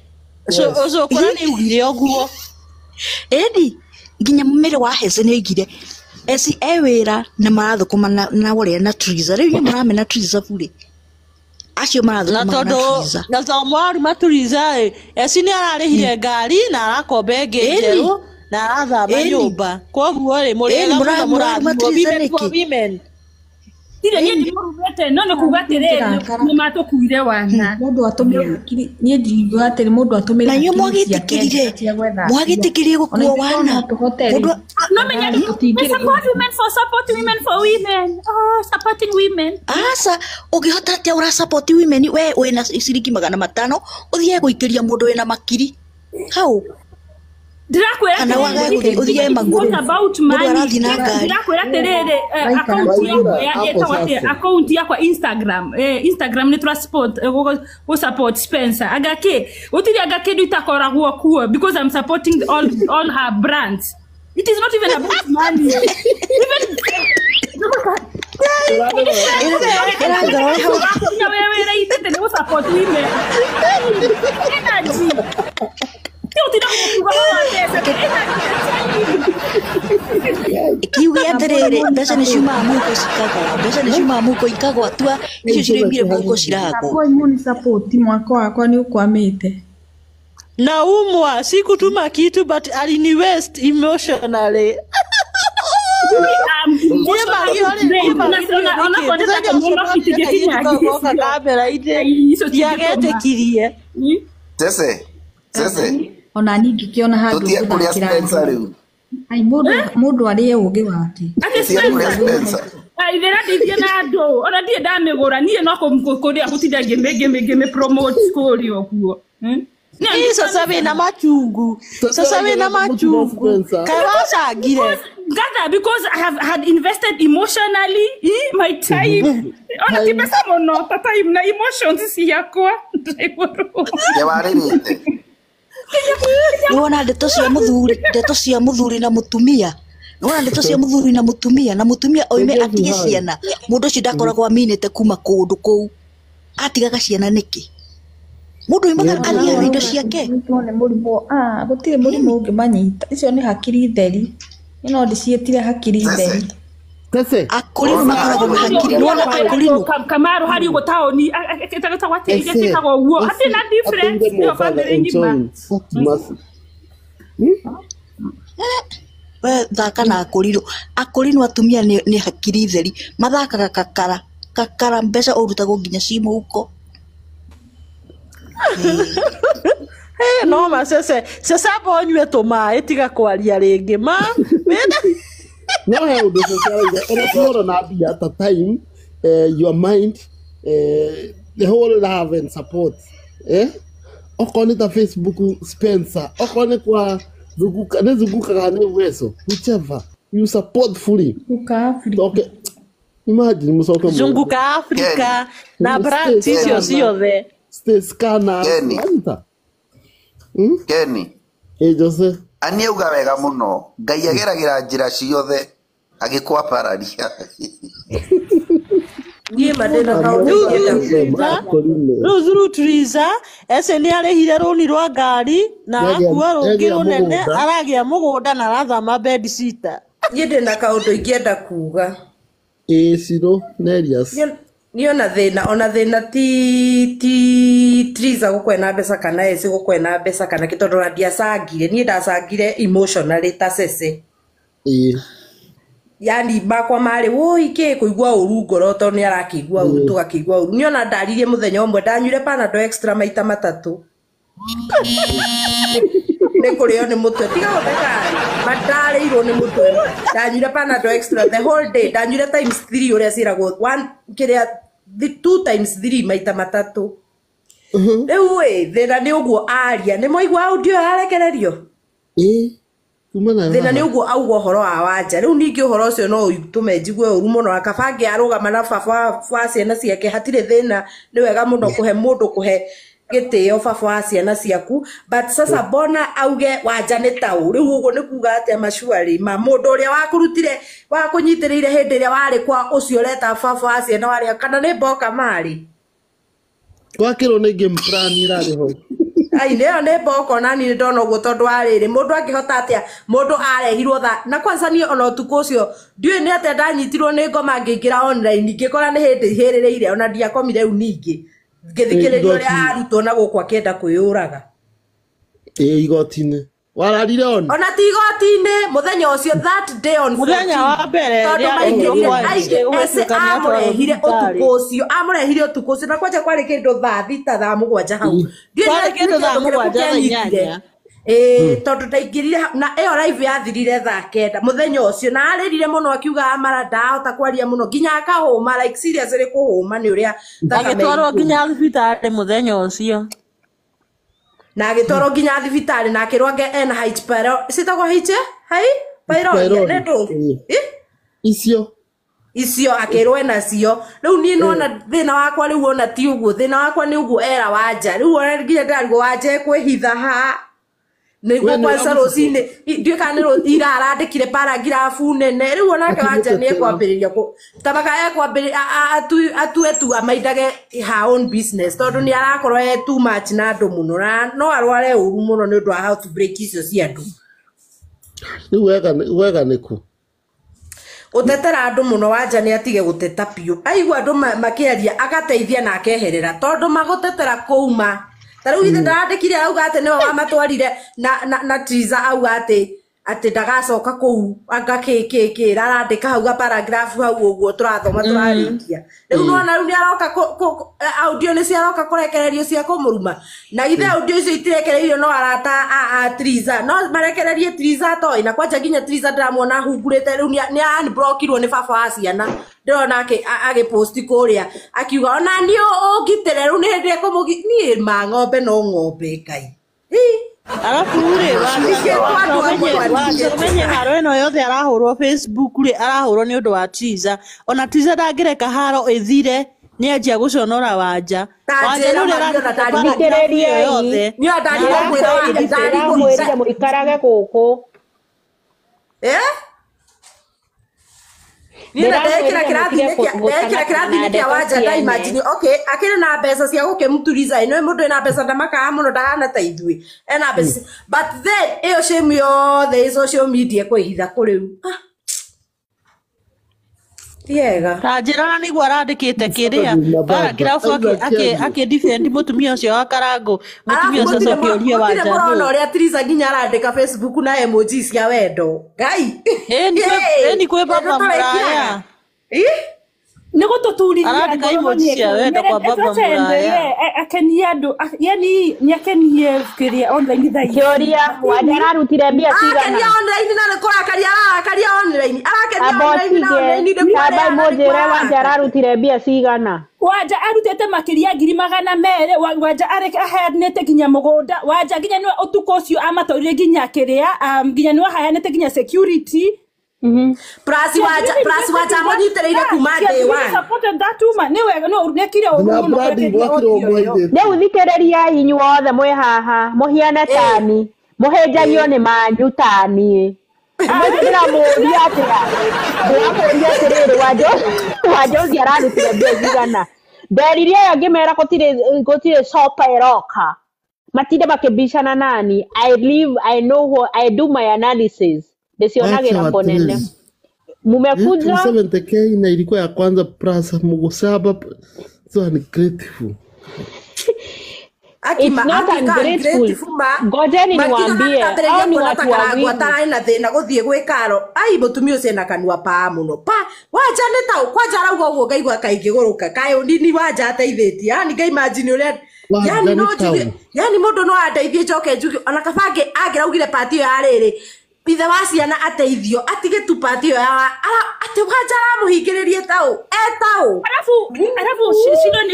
Cũkũra nĩ augire ũguo. Ĩni nginya mĩrĩ wa Hece nĩ oigire eci e wĩra na marathũkũma na ũrĩa na Triza rĩu inyuĩ mũramena Triza burĩ acio Na marathũkũmaga na tondũ Triza. na tondũ mwaruma Theresa ĩ, eci nĩ ararĩhire ngari na arakomba ĩngĩ Ĩni. njerũ na arathama Ĩni. nyũmba. Koguo rĩ Ĩni mũrĩega mũno mũraruma mũrathimwo Triza women for nĩkĩ? women. Ndirĩ niĩ ndimũrumĩte no nĩ kuga atĩrĩrĩ Ndĩrakara. nĩ matũkuire wana. Mũndũ atũmĩre hakiri niĩ ndingiuga atĩrĩ mũndũ atũmĩre Na inyuĩ hakiri ciake mwagĩtĩkĩrire cia gwetha mbia. mwagĩtĩkĩrire Ona gũkua ithuĩ korwo wana no tũhote rĩ mũndũ No menya we tũtingĩrĩ support women for support women for women. Oh, supporting women. aca ũngĩhota atĩa ũra support women we wĩna ciringi 500 ũthiage gũikĩria mũndũ wĩna makiri hau Ndĩrakwĩra kana wage atĩrĩrĩ, gũthiĩ ũthiage it is magũrũ not about mũndũ money. arathiĩ na ngari Ndĩrakwĩra atĩrĩrĩ, Waikara akaunti yakwa Waigura hapo ĩtagwo atĩa? sasa. Akaunti yakwa Instagram. Instagram nĩ tũra support gũ support Spencer. Anga kĩ? Gũtirĩ anga kĩndũ itakoragwo kuo because I'm supporting all her brands. It is not even about money. Even ĩrangora hau Nginya we wĩra-inĩ nĩ gũ support women. Energy. Ti ũtinda gũkiuga ũhoro wa mbeca, energy. Kiuge atĩrĩrĩ mbeca nĩ ciumaga mũhuko cikagwa mbeca nĩ ciumaga mũhuko ikagwa tua icio ciroimire mũhuko ciragwa. Boy mũni support mwaka wakwa nĩ ũkwamĩte. Naumwa sikutuma kitu but alini waste emotionally. I'm emotionally drained. Ona ona ona konde ta kuona goka kamera-inĩ Icio cingĩtũma. ndiagetĩkirie. Cece, Cece, Ona niĩ ngĩkĩona handũ tũthiĩ kũrĩa ngũthakĩra Spencer ngoma. rĩu. Ai mũndũ arĩe ũgĩ wake. Atĩ Tũthiĩ kũrĩa Spencer Spencer. ithera ndithie na andũ ona ndirĩ ndamĩgũra niĩ no kũrĩa gũtinda ngĩmĩ promote kũrĩa ũguo. Ĩ sasa wĩna machungu sasa wĩna machungu kaĩ wacangire. Gather because I have had invested emotionally my time ona ti mbeca mũno ta time na emotions ciakwa. Nĩ warĩrĩte. Nĩ wona ndeto cia mũthuri ndeto cia mũthuri na mũtumia nĩ wona ndeto cia mũthuri na mũtumia na mũtumia oime atige ciana mũndũ ũcio ndakoragwo aminĩte kuma kũndũ kũu atigaga ciana nĩkĩ mũndũ oimaga athiaga na indo ciake. Nyitwo nĩ mũrimũ ah gũtirĩ mũrimũ ũngĩmanyita icio nĩ hakiri theri. Niĩ no ndĩciĩtire hakiri theri. Tese. Akũrinũ makoragwo na hakiri nĩ wona akũrinũ Kamaru hari ũguo taũni ĩtagwo atĩa iria ciĩkagwo ũguo hatirĩ na difference Atunge nĩyo Mombasa bamĩrĩ and ng'ima. joint. Mercy. We thaka na akũrinũ akũrinũ atumia nĩ hakiri theri mathakaga kakara kakara mbeca ũrutagwo nginya ci mũhuko. Hey, no ma cece cece amba ũnyue tũmaĩ tiga kwaria rĩngĩ ma No he ũndũ cece arauga ona tuhoro na mbia ta time your mind the whole love and support okorwo nĩ ta Facebook Spencer okorwo nĩ kwa zunguka nĩ zunguka kana nĩ Uwezo whichever. You support fully. Zunguka Africa. Okay. Imagine mucoke Zunguka Africa na branch icio ciothe. Stay scanner. Kenny. Kenny. Ĩ Jose. Ani auga wega muno Ngai ageragĩra njĩra ciothe agĩkwambararia. Niĩ ma ndĩna kaũndũ ingĩenda kuuga. Rĩu through Triza ese nĩ arĩhire rũni rwa ngari na akua rũngĩ Nĩagĩa rũnene mũgũnda. aragĩa mũgũnda na arathama bedsitter. Niĩ ndĩna kaũndũ ingĩenda kuuga. Ĩ Ciro Nerias. Niĩ ona thĩna ona thĩna ti Triza gũkorwo mbeca kana eci gũkorwo mbeca kana kĩ tondũ ona ndiacangire niĩ ndacangire emotionally ta Cece. Ĩ. Yani makwa marĩ woi kĩ kũigua ũru ngoro tondũ nĩ arakĩigua ũru tũgakĩigua ũru. Niĩ ona ndaririe mũthenya ũmwe ndanyuire Panadol extra maita matatũ. Nĩ kũrĩo nĩ mũtwe tiga gũtheka mandarĩirwo nĩ mũtwe ndanyuire Panadol extra the whole day ndanyuire times 3 ũrĩa ciĩragwo one kĩrĩa 2 times 3 maita matatũ. Rĩu ĩ thĩna nĩ ũguo aria nĩ mwaigua audio yarekererio. Ĩ. Kuma nayo Thĩna nĩ haha. ũguo auga ũhoro wa Wanja rĩu ningĩ ũhoro ũcio no ũtũme njigue ũru mũno akaba arũgama na baba wa ciana ciake hatirĩ thĩna nĩ wega mũno kũhe mũndũ kũhe gĩtĩo baba wa ciana ciaku but sasa mbona auge Wanja nĩ taũ rĩu ũguo nĩ kuga atĩa macuarĩ ma mũndũ ũrĩa wakũrutire wakũnyitĩrĩire hĩndĩ ĩrĩa warĩ kwa ũcio ũreta baba wa ciana warĩ kana nĩ mboka marĩ. Gwakĩrwo nĩ game plan ĩrarĩ ho. Ai nĩyo nĩ mboko nani nĩ ndona ũguo tondũ wa rĩrĩ mũndũ angĩhota atĩa mũndũ arehirwo tha na kwanza niĩ ona ũtukũ ũcio ndiũĩ nĩ atĩa ndanyitirwo nĩ ngoma ngĩingĩra online ngĩkora nĩ hĩndĩ ihĩrĩrĩire ona ndiakomire rĩu ningĩ ngĩthikĩrĩria ũrĩa Igoti-inĩ. arutwo na gũkũ akĩenda kwĩyũraga. Ĩ igoti-inĩ. Wararire on. Ona ti igoti-inĩ mũthenya ũcio that day on Mũthenya 14 wa mbere tondũ rĩrĩa maingĩrire arehirwo kwa aingĩ ese ese gũtuĩka nĩ atwarwo amũrehire thibitarĩ. ũtukũ ũcio amũrehire ũtukũ ũcio na kwanja kwarĩ kĩndũ thaa thita thaa mũgwanja hau ndiũĩ Kwarĩ nĩ kĩndũ thaa kĩndũ kĩrĩkũ mũgwanja thaa kĩanyitire inyanya. ĩĩ tondũ ndaingĩrire na ĩyo live yathirire thaa kenda mũthenya ũcio na arĩrire mũno akiuga amara ndahota kwaria mũno nginya akahũma like seriously kũhũma nĩ ũrĩa thakame Agĩtwarwo ĩkuma. nginya thibitarĩ mũthenya ũcio. Na agĩtwarwo nginya thibitarĩ na akĩrwo ange ena H pylori citagwo H hai pylori Pylori. nĩ ndũ Ĩ. Icio. Icio akĩrwo ena cio rĩu niĩ nona thĩna wakwa rĩu ona ti ũguo thĩna wakwa nĩ ũguo era Wanja rĩu ona nginya ndĩrarigwo Wanja ekwĩhitha ha nĩguo We nĩ kwanza ũramũsupport. rũcinĩ ndiũĩ kana nĩ ira arandĩkire paragrafu nene rĩu onake Wanja nĩ Akĩmũtetera. ekwambĩrĩria tabaka ekwambĩrĩria atue tu amaindage her own business tondũ nĩ arakorwo e too much na andũ mũno na no arware ũru mũno nĩ ũndũ wa heartbreak icio cia andũ. Rĩu wega nĩ kũ? Gũtetera andũ mũno Wanja nĩ atige gũteta biũ aigua andũ makĩaria agateithia na akeherera tondũ magũtetera kũuma ta rĩu ithe ndarandĩkire auga atĩ nĩwe wamatwarire na Triza auga atĩ atĩ ndagacoka kũu anga kĩ kĩ kĩ arandĩka hau ga paragraph hau ũguo tũrathoma tũrarĩkia rĩu nĩwona rĩu nĩ aroka audio nĩ ciaroka kũrekererio cia kũmũruma na ithe audio icio itirekereirio no arata a Triza no marekererie Triza toĩ na kwanja nginya Triza ndĩramuona ahungurĩte rĩu nĩ unblockirwo nĩ baba wa ciana ndĩrona agĩposti kũrĩa akiuga ona niĩ ũngitĩre rĩu nĩ hĩndĩ ekũmũgi niĩ ma ng'ombe no ng'ombe Ngai. Arabu rĩ ũmenye haro ĩno yothe arahũrwo Facebook rĩ arahũrwo nĩ ũndũ wa Triza ona Triza ndangĩreka haro ĩthire nĩ anjia gũconora Wanja Wanja nĩ ũrĩa arandĩka paragraph ĩyo yothe Ndĩramwĩrire mũikarage gũkũ. Niĩ na ndekĩra kĩrathi-inĩ kĩa ndekĩra kĩrathi-inĩ kĩa Wanja nda imagine okay akĩrĩ na mbeca cia gũkĩmuturiza ĩno mũndũ ena mbeca ndamakaga mũno ndahana ta ithuĩ ena mbeca but then ĩyo shame yothe ĩ social media kwĩhitha kũ rĩu ti ega ta njĩra na nĩguo arandĩkĩte kĩrĩa paragraph akĩ defend mũtumia ũcio wa Karangũ mũtumia ũcio acoke orie gũtirĩ Wanja mũrona nũ ũrĩa Triza nginya arandĩka Facebook na emoji cia wendo Ngai ĩni kwĩ baba mũraya nä gå tå turithia Arandĩka emoji cia wendo kwa baba mũraya. akenie andå yani nä akenie kä rä a online thaa ici. Kĩũria, Wanja ararutire mbia cigana? Arakenia online na nĩ kũrakaria ararakaria online arakenia Amba online na ũtige, online nĩ tambai kũrĩa mũnjĩre Wanja ararutire mbia cigana? Wanja arutĩte makĩria 200,000 Wanja aheanĩte nginya mũgũnda Wanja nginya nĩwe ũtukũ ũcio amatwarire nginya kĩrĩa nginya nĩwe aheanĩte nginya security Plus wanja plus wanja mũnyitĩrĩire kuma day one. Supported that woman nĩ wega no nĩekire ũru mũno kwerekeria audio ĩyo. Rĩu thikĩrĩriai inyuothe mwĩ haha mũhiane tani mũhĩnjagio nĩ manyu taniĩ ndĩramũria atĩa ndĩramũria atĩrĩrĩ Wanjozi ararutire mbia cigana nderire aya ngĩmera gũtirĩ copa ĩroka matinde makĩbicana nani. I live, I know what I do, my analysis ndĩcionagĩra kũnene mumekuja 70k na ilikuwa ya kwanza plus Mungu saba, so ungrateful. It's not ungrateful. Ngojeni niwaambie, hao ni watu wawili. Atararĩ na thĩna gũthiĩ gwĩ karo ai mũtumia ũcio ena kanua pa mũno pa wanja nĩ ta kwanja arauga ũguo ngaigua kaingĩgũrũka kaĩ nini wanja ateithĩtie yani nga imagine ũrĩa yani no njuge yani mũndũ no andeithie njoke njuge ona kaba angĩraugire pati ĩyo ya rĩrĩ ithe wa ciana ateithio atige tu pati ĩyo ya atĩ wanja aramũhingĩrĩrie taũ etaũ Alafu sinoni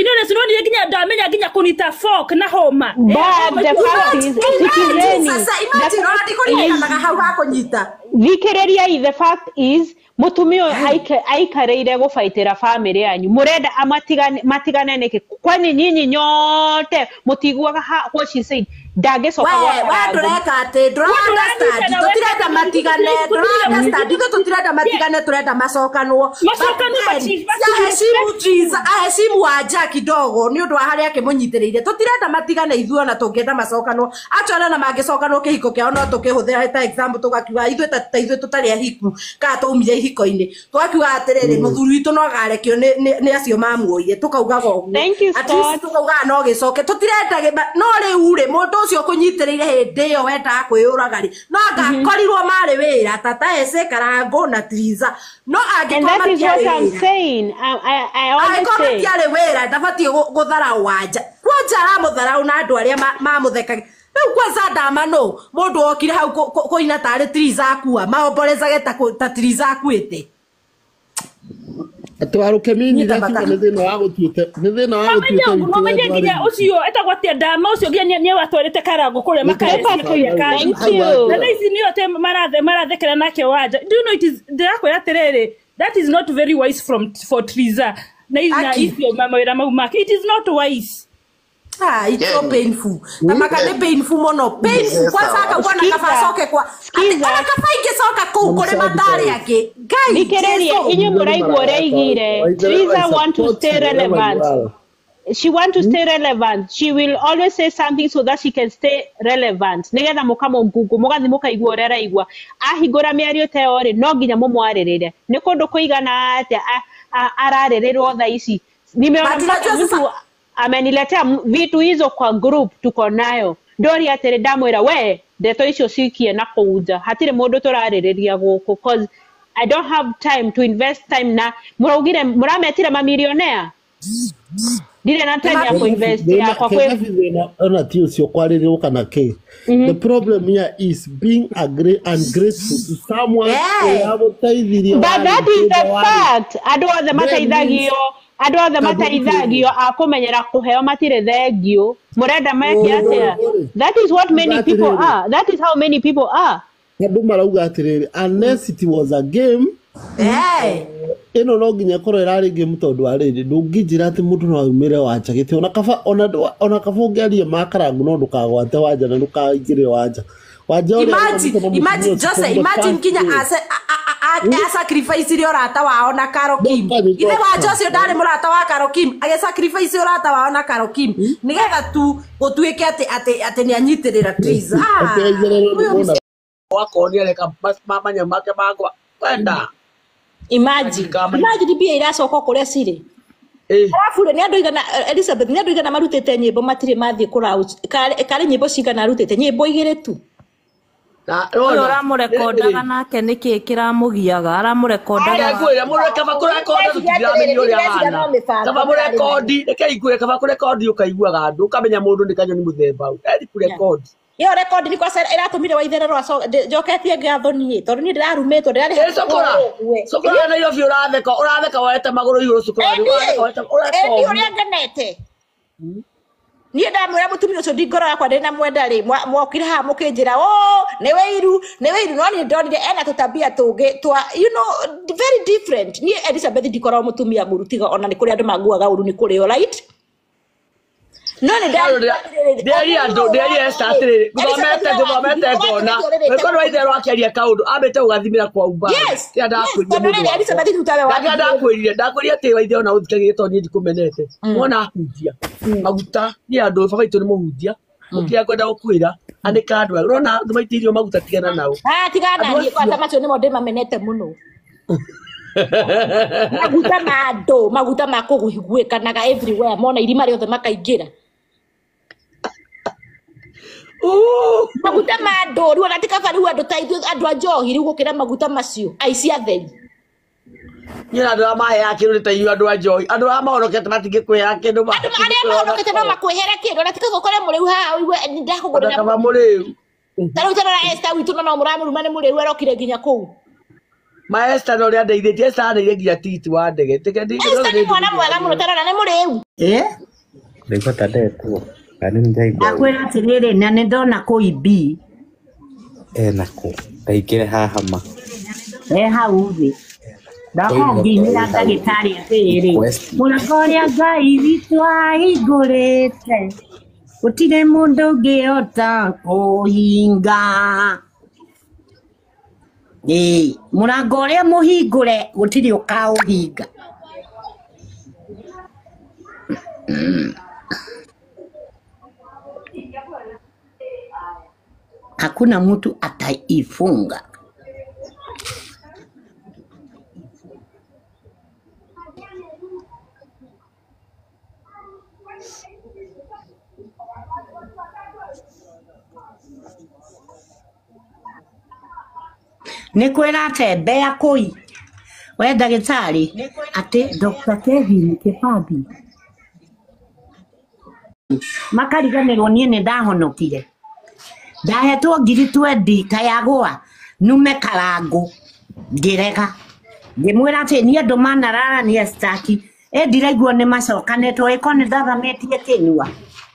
nginya ndamenya nginya kunita fork na homa. But the fact is, sikizeni. Sasa imagine ona ndikũririkanaga hau ha kũnyita. Thikĩrĩriai, the fact is mũtumia ũyũ aikarĩire gũbaitĩra famĩlĩ yanyu mũrenda matigane nĩkĩ kwani nyinyi nyote mũtiguaga what she said ndangĩcoka we ndũreka atĩ ndũra understand tũtirenda matigane ndũra understand ithuĩ tũtirenda matigane tũrenda macokanwo aheshimu Jesus aheshimu wanja kidogo nĩ ũndũ wa harĩa akĩmũnyitĩrĩire tũtirenda matigane ithuĩ ona tũngĩenda macokanwo actually ona mangĩcokanwo kĩhiko kĩao no tũkĩhũthĩra ta example tũgakiuga ithuĩ ta ithuĩ tũtarĩ ahiku kana twaumire ihiko-inĩ tũgakiuga atĩrĩrĩ mũthuri witũ no agarekio nĩ acio mamuoire tũkaugaga ũguo at least tũkaugaga no gĩcoke tũtirenda no rĩu rĩ mũndũ ũcio ũkũnyitĩrĩire hĩndĩ ĩyo wendaga kwĩyũraga rĩ no angakorirwo marĩ wĩra tata Ese Karangũ na Triza no angĩkorwo matiarĩ wĩra ndabatiĩ gũtharau wanja kwanja aramũtharau na andũ arĩa mamũthekagia rĩu kwanza ndamano mũndũ okire hau kũina tarĩ Triza akua maomborezage ta Triza akuĩte atĩ warũkemini gakiuga nĩ thĩna wa gũtuĩte nĩ thĩna wa gũtuĩte no menye nginya ũcio etagwo atĩa ndama ũcio nginya nĩ watwarĩte Karangũ kũrĩa makarĩa na thaa ici nĩo te marathekera nake wanja. Do you know it is ndĩrakwĩra atĩrĩrĩ that is not very wise from for Triza na icio mawĩra mau make it is not wise. Ah, it's so painful. Tamaka nĩ painful mũno. Painful kwanza akauga na kaba acoke kwa. Ona kaba ingĩcoka kũu kũrĩ matarĩ angĩ. Ngai. Thikĩrĩria inyuĩ mũraigua ũrĩa aigire. Triza want to stay relevant. She want to stay relevant. She will always say something so that she can stay relevant. Nĩgetha mũkamũngungu mũgathiĩ mũkaigua ũrĩa araigua. Ahingũra mĩario ta ĩyo rĩ, no nginya mũmwarĩrĩre. Nĩ kũndũ kũigana atĩa ararĩrĩrwo thaa ici. Nimeona mpaka mtu ameniletea vitu hizo kwa group tuko nayo ndori atĩrĩ ndamwĩra we ndeto icio cikie na kũu nja hatirĩ mũndũ tũrarĩrĩria gũkũ cause I don't have time to invest time na mũraugire mũrametire mamilionea ndirĩ na time ya kuinvest yakwa kwĩ thĩna ona ti ũcio kwarĩrĩrwo kana kĩ. The problem here is being ungrateful to someone ũrĩa gũteithirie. But that is the fact andũ othe mateithagio andũ othe mateithagio a kũmenyera kũheo matirĩ thengio mũrenda meke atĩa. That is what many people are. That is how many people are. Andũ marauga atĩrĩrĩ unless it was a game ĩno no nginya ĩkorwo ĩrarĩ game tondũ wa rĩrĩ ndũngĩnjĩra atĩ mũndũ no aumĩre wanja gĩtĩ ona kaba ona kaba ũngĩaria ma Karangũ no ndũkagwate wanja na ndũkaingĩre wanja wanja ũrĩa imagine Jose imagine nginya sacrifice ũrata wao na Karo Kim ithe wa Jose ndarĩ mũrata wa Karo Kim age sacrifice ũrata wao na Karo Kim nĩgetha tu gũtuĩke atĩ atĩ atĩ nĩ anyitĩrĩra Triza wakorwo nĩ areka manyamũ make makwa kwenda imagine imagine mbia iracoka kũrĩa cirĩ arabu rĩ nĩ andũ igana Elizabeth nĩ andũ igana marutĩte nyĩmbo matirĩ mathiĩ kũraũci karĩ nyĩmbo cigana arutĩte nyĩmbo igĩrĩ tu ũyũ ũramũrekondaga nake nĩkĩ kĩramũgiaga aramũrekondaga ngwĩre mũndũ kaba kũrekonda tũtiramenya ũrĩa ahana kaba mũrekondi reke ikwĩre kaba kũrekondi ũkaiguaga andũ ũkamenya mũndũ nĩ kanyoni mũthemba ũ ethi kũrekondi ĩyo rekondi nĩ kwaca ĩratũmire Waitherero njoketie ngatho niĩ tondũ niĩ ndĩrarumĩtwo ndĩrarĩ cukura cukura Nairobi ũratheka ũratheka woete magũrũ igũrũ cukura ũratheka ũrĩa ngenete Niĩ ndamwĩra mũtumia ũcio ndi ngoro yakwa ndĩ na mwenda rĩ, mwokire haha mũkĩnjĩra o nĩ wĩiru nĩ wĩiru, no niĩ ndonire ena tũtabia tũngĩ twa you know very different. Niĩ Elizabeth ndikoragwo mũtumia mũru, tiga ona nĩ kũrĩ andũ manguaga ũru, nĩ kũrĩ right, no nĩ Ndĩri andũ ndĩri Esther atĩrĩrĩ, ngũthomete ngũthomete ngona wĩkorwo wa itherũ akĩaria kaũndũ ambĩte gũgathimĩra kwa umbali. Yes, Kĩrĩa yes, ndakwĩrire tondũ mũndũ rĩrĩ wakwa. Elizabeth rĩu tawe Ndakĩra ndakwĩrire ndakwĩrire atĩ wa itherũ na ũthikagĩrĩria tondũ niĩ ndikũmenete. Wona ahunjia maguta niĩ andũ baba witũ nĩ mũhunjia ũkĩrĩa ngwenda gũkwĩra anĩka andũ aya ũrona andũ maitĩirio maguta tigana nao. Ah, tigana Andũ niĩ kwata acio macio nĩmo ndĩmamenete mũno. Maguta ma andũ, maguta ma kũguĩkanaga everywhere, mona irima rĩothe makaingĩra. Maguta ma andũ rĩu ona ti kaba rĩu andũ ta ithuĩ andũ a njohi rĩu gũkĩra maguta macio aici atheri. Niĩ na andũ arĩa maheaga kĩndũ nĩ ta inyuĩ andũ a njohi andũ arĩa mahonokete matingĩkwĩhera kĩndũ Andũ arĩa mahonokete no makwĩhere kĩndũ, ona ti kaba ũkore mũrĩu haha ũigue nĩ ndakũgũrĩra ona kaba mũrĩu. Ta rĩu tarora Esther witũ no mũramũruma nĩ mũrĩu arokire nginya kũu. Ma Esther no ũrĩa andeithĩtie Esther andeire nginya tigiti wa ndege. Esther nĩ mwana mwega mũno, tarora nĩ mũrĩu. Eh? Ndaigua ta ndetwo kana nĩ ndaigua ũru. Ndakwĩra atĩrĩrĩ, na nĩ ndona kũi B Ena kũ ndaingĩre haha ma e hau thĩ ndakorwo Ndoiga ngĩinĩra hau ndagĩtarĩ atĩrĩrĩ, request mũrango ũrĩa Ngai witũ ahingũrĩte gũtirĩ mũndũ ũngĩhota kũhinga. Ĩĩ, mũrango ũrĩa mũhingũre gũtirĩ ũkaũhinga. Hakuna mtu ataifunga. Nĩ kwĩra atembe kũi we ndagĩtarĩ atĩ Dr. Kevin Kĩbathi makariganĩrwo niĩ nĩ ndahonokire ndahetwo 20,000 kayagwa nume karangũ ngĩrega ngĩmwĩra atĩ niĩ andũ manararania staki ĩ ndiraigua nĩ macokanĩtwo ĩko nĩ ndathamĩtie kĩnyua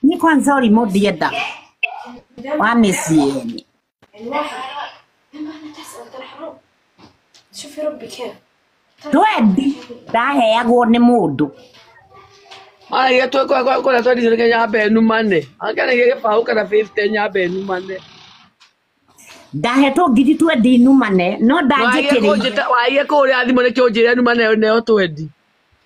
niĩ kwanza ũrimũ ndiendaga wa mĩciĩ ene. شوفي ربي كيف Twendi ndaheagwo nĩ mũndũ. Maragia kũrĩa twendirie nyambe numane angĩaragia gĩbaũ kana 50 nyambe numane. Ndahetwo 20,000 numane no ndanjĩkĩrĩire Waige kũrĩa thimũ nĩkĩo ũnjĩre numane neo twendi.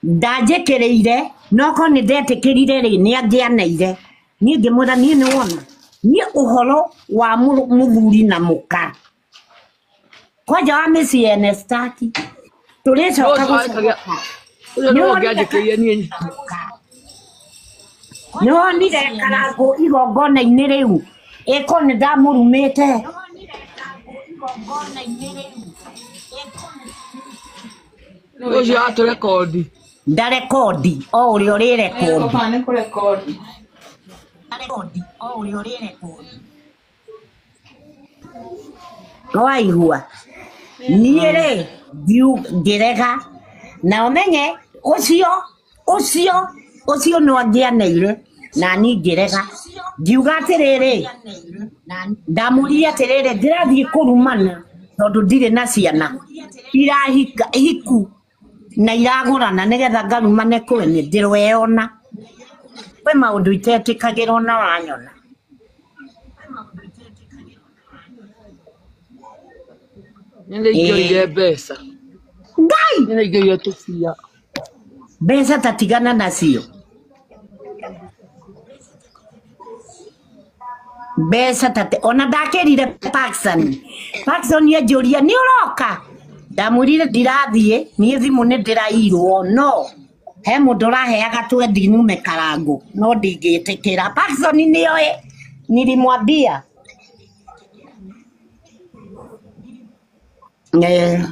Ndanjĩkĩrĩire no korwo nĩ ndetĩkĩrire rĩ nĩ angĩaneire niĩ ngĩmwĩra niĩ nĩ wona niĩ ũhoro wa mũthuri na mũka kwanja wa mĩciĩ ene staki tũrĩcoka gũcoka. Ũcio nĩwe ũngĩanjĩkĩrĩire niĩ. Nĩ wonire karangũ igongona-inĩ rĩu ĩko nĩ ndamũrumĩte. Ũcio atũrekondi. Ndarekondi o ũrĩa ũrĩrekondi. Baba nĩ kũrekondi. Waigua niĩ rĩ ngĩrega na ũmenye ũcio ũcio ũcio no angĩaneire na niĩ ngĩrega ngiuga atĩrĩrĩ ndamũririe atĩrĩrĩ ndĩrathiĩ kũrumana tondũ ndirĩ na ciana irahika hiku na iragũrana nĩgetha ngarumane kwene ndĩreyona kwĩ maũndũ itetĩkagĩrwo na wanyona. Nĩ ingĩoire mbeca. Ngai! Nĩ ingĩoire tũbia. Mbeca tatigana nacio. Mbeca tate ona ndakĩrire Parkson. Parkson anjũria nĩ ũroka? Ndamwĩrire ndirathiĩ niĩ thimũ nĩ ndĩrairwo no he mũndũ ũraheaga twendi nume karangũ no ndingĩtĩkĩra. Parkson nĩoĩ nilimwambia. Eh.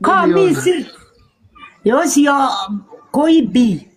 Komisi ũcio kũimbi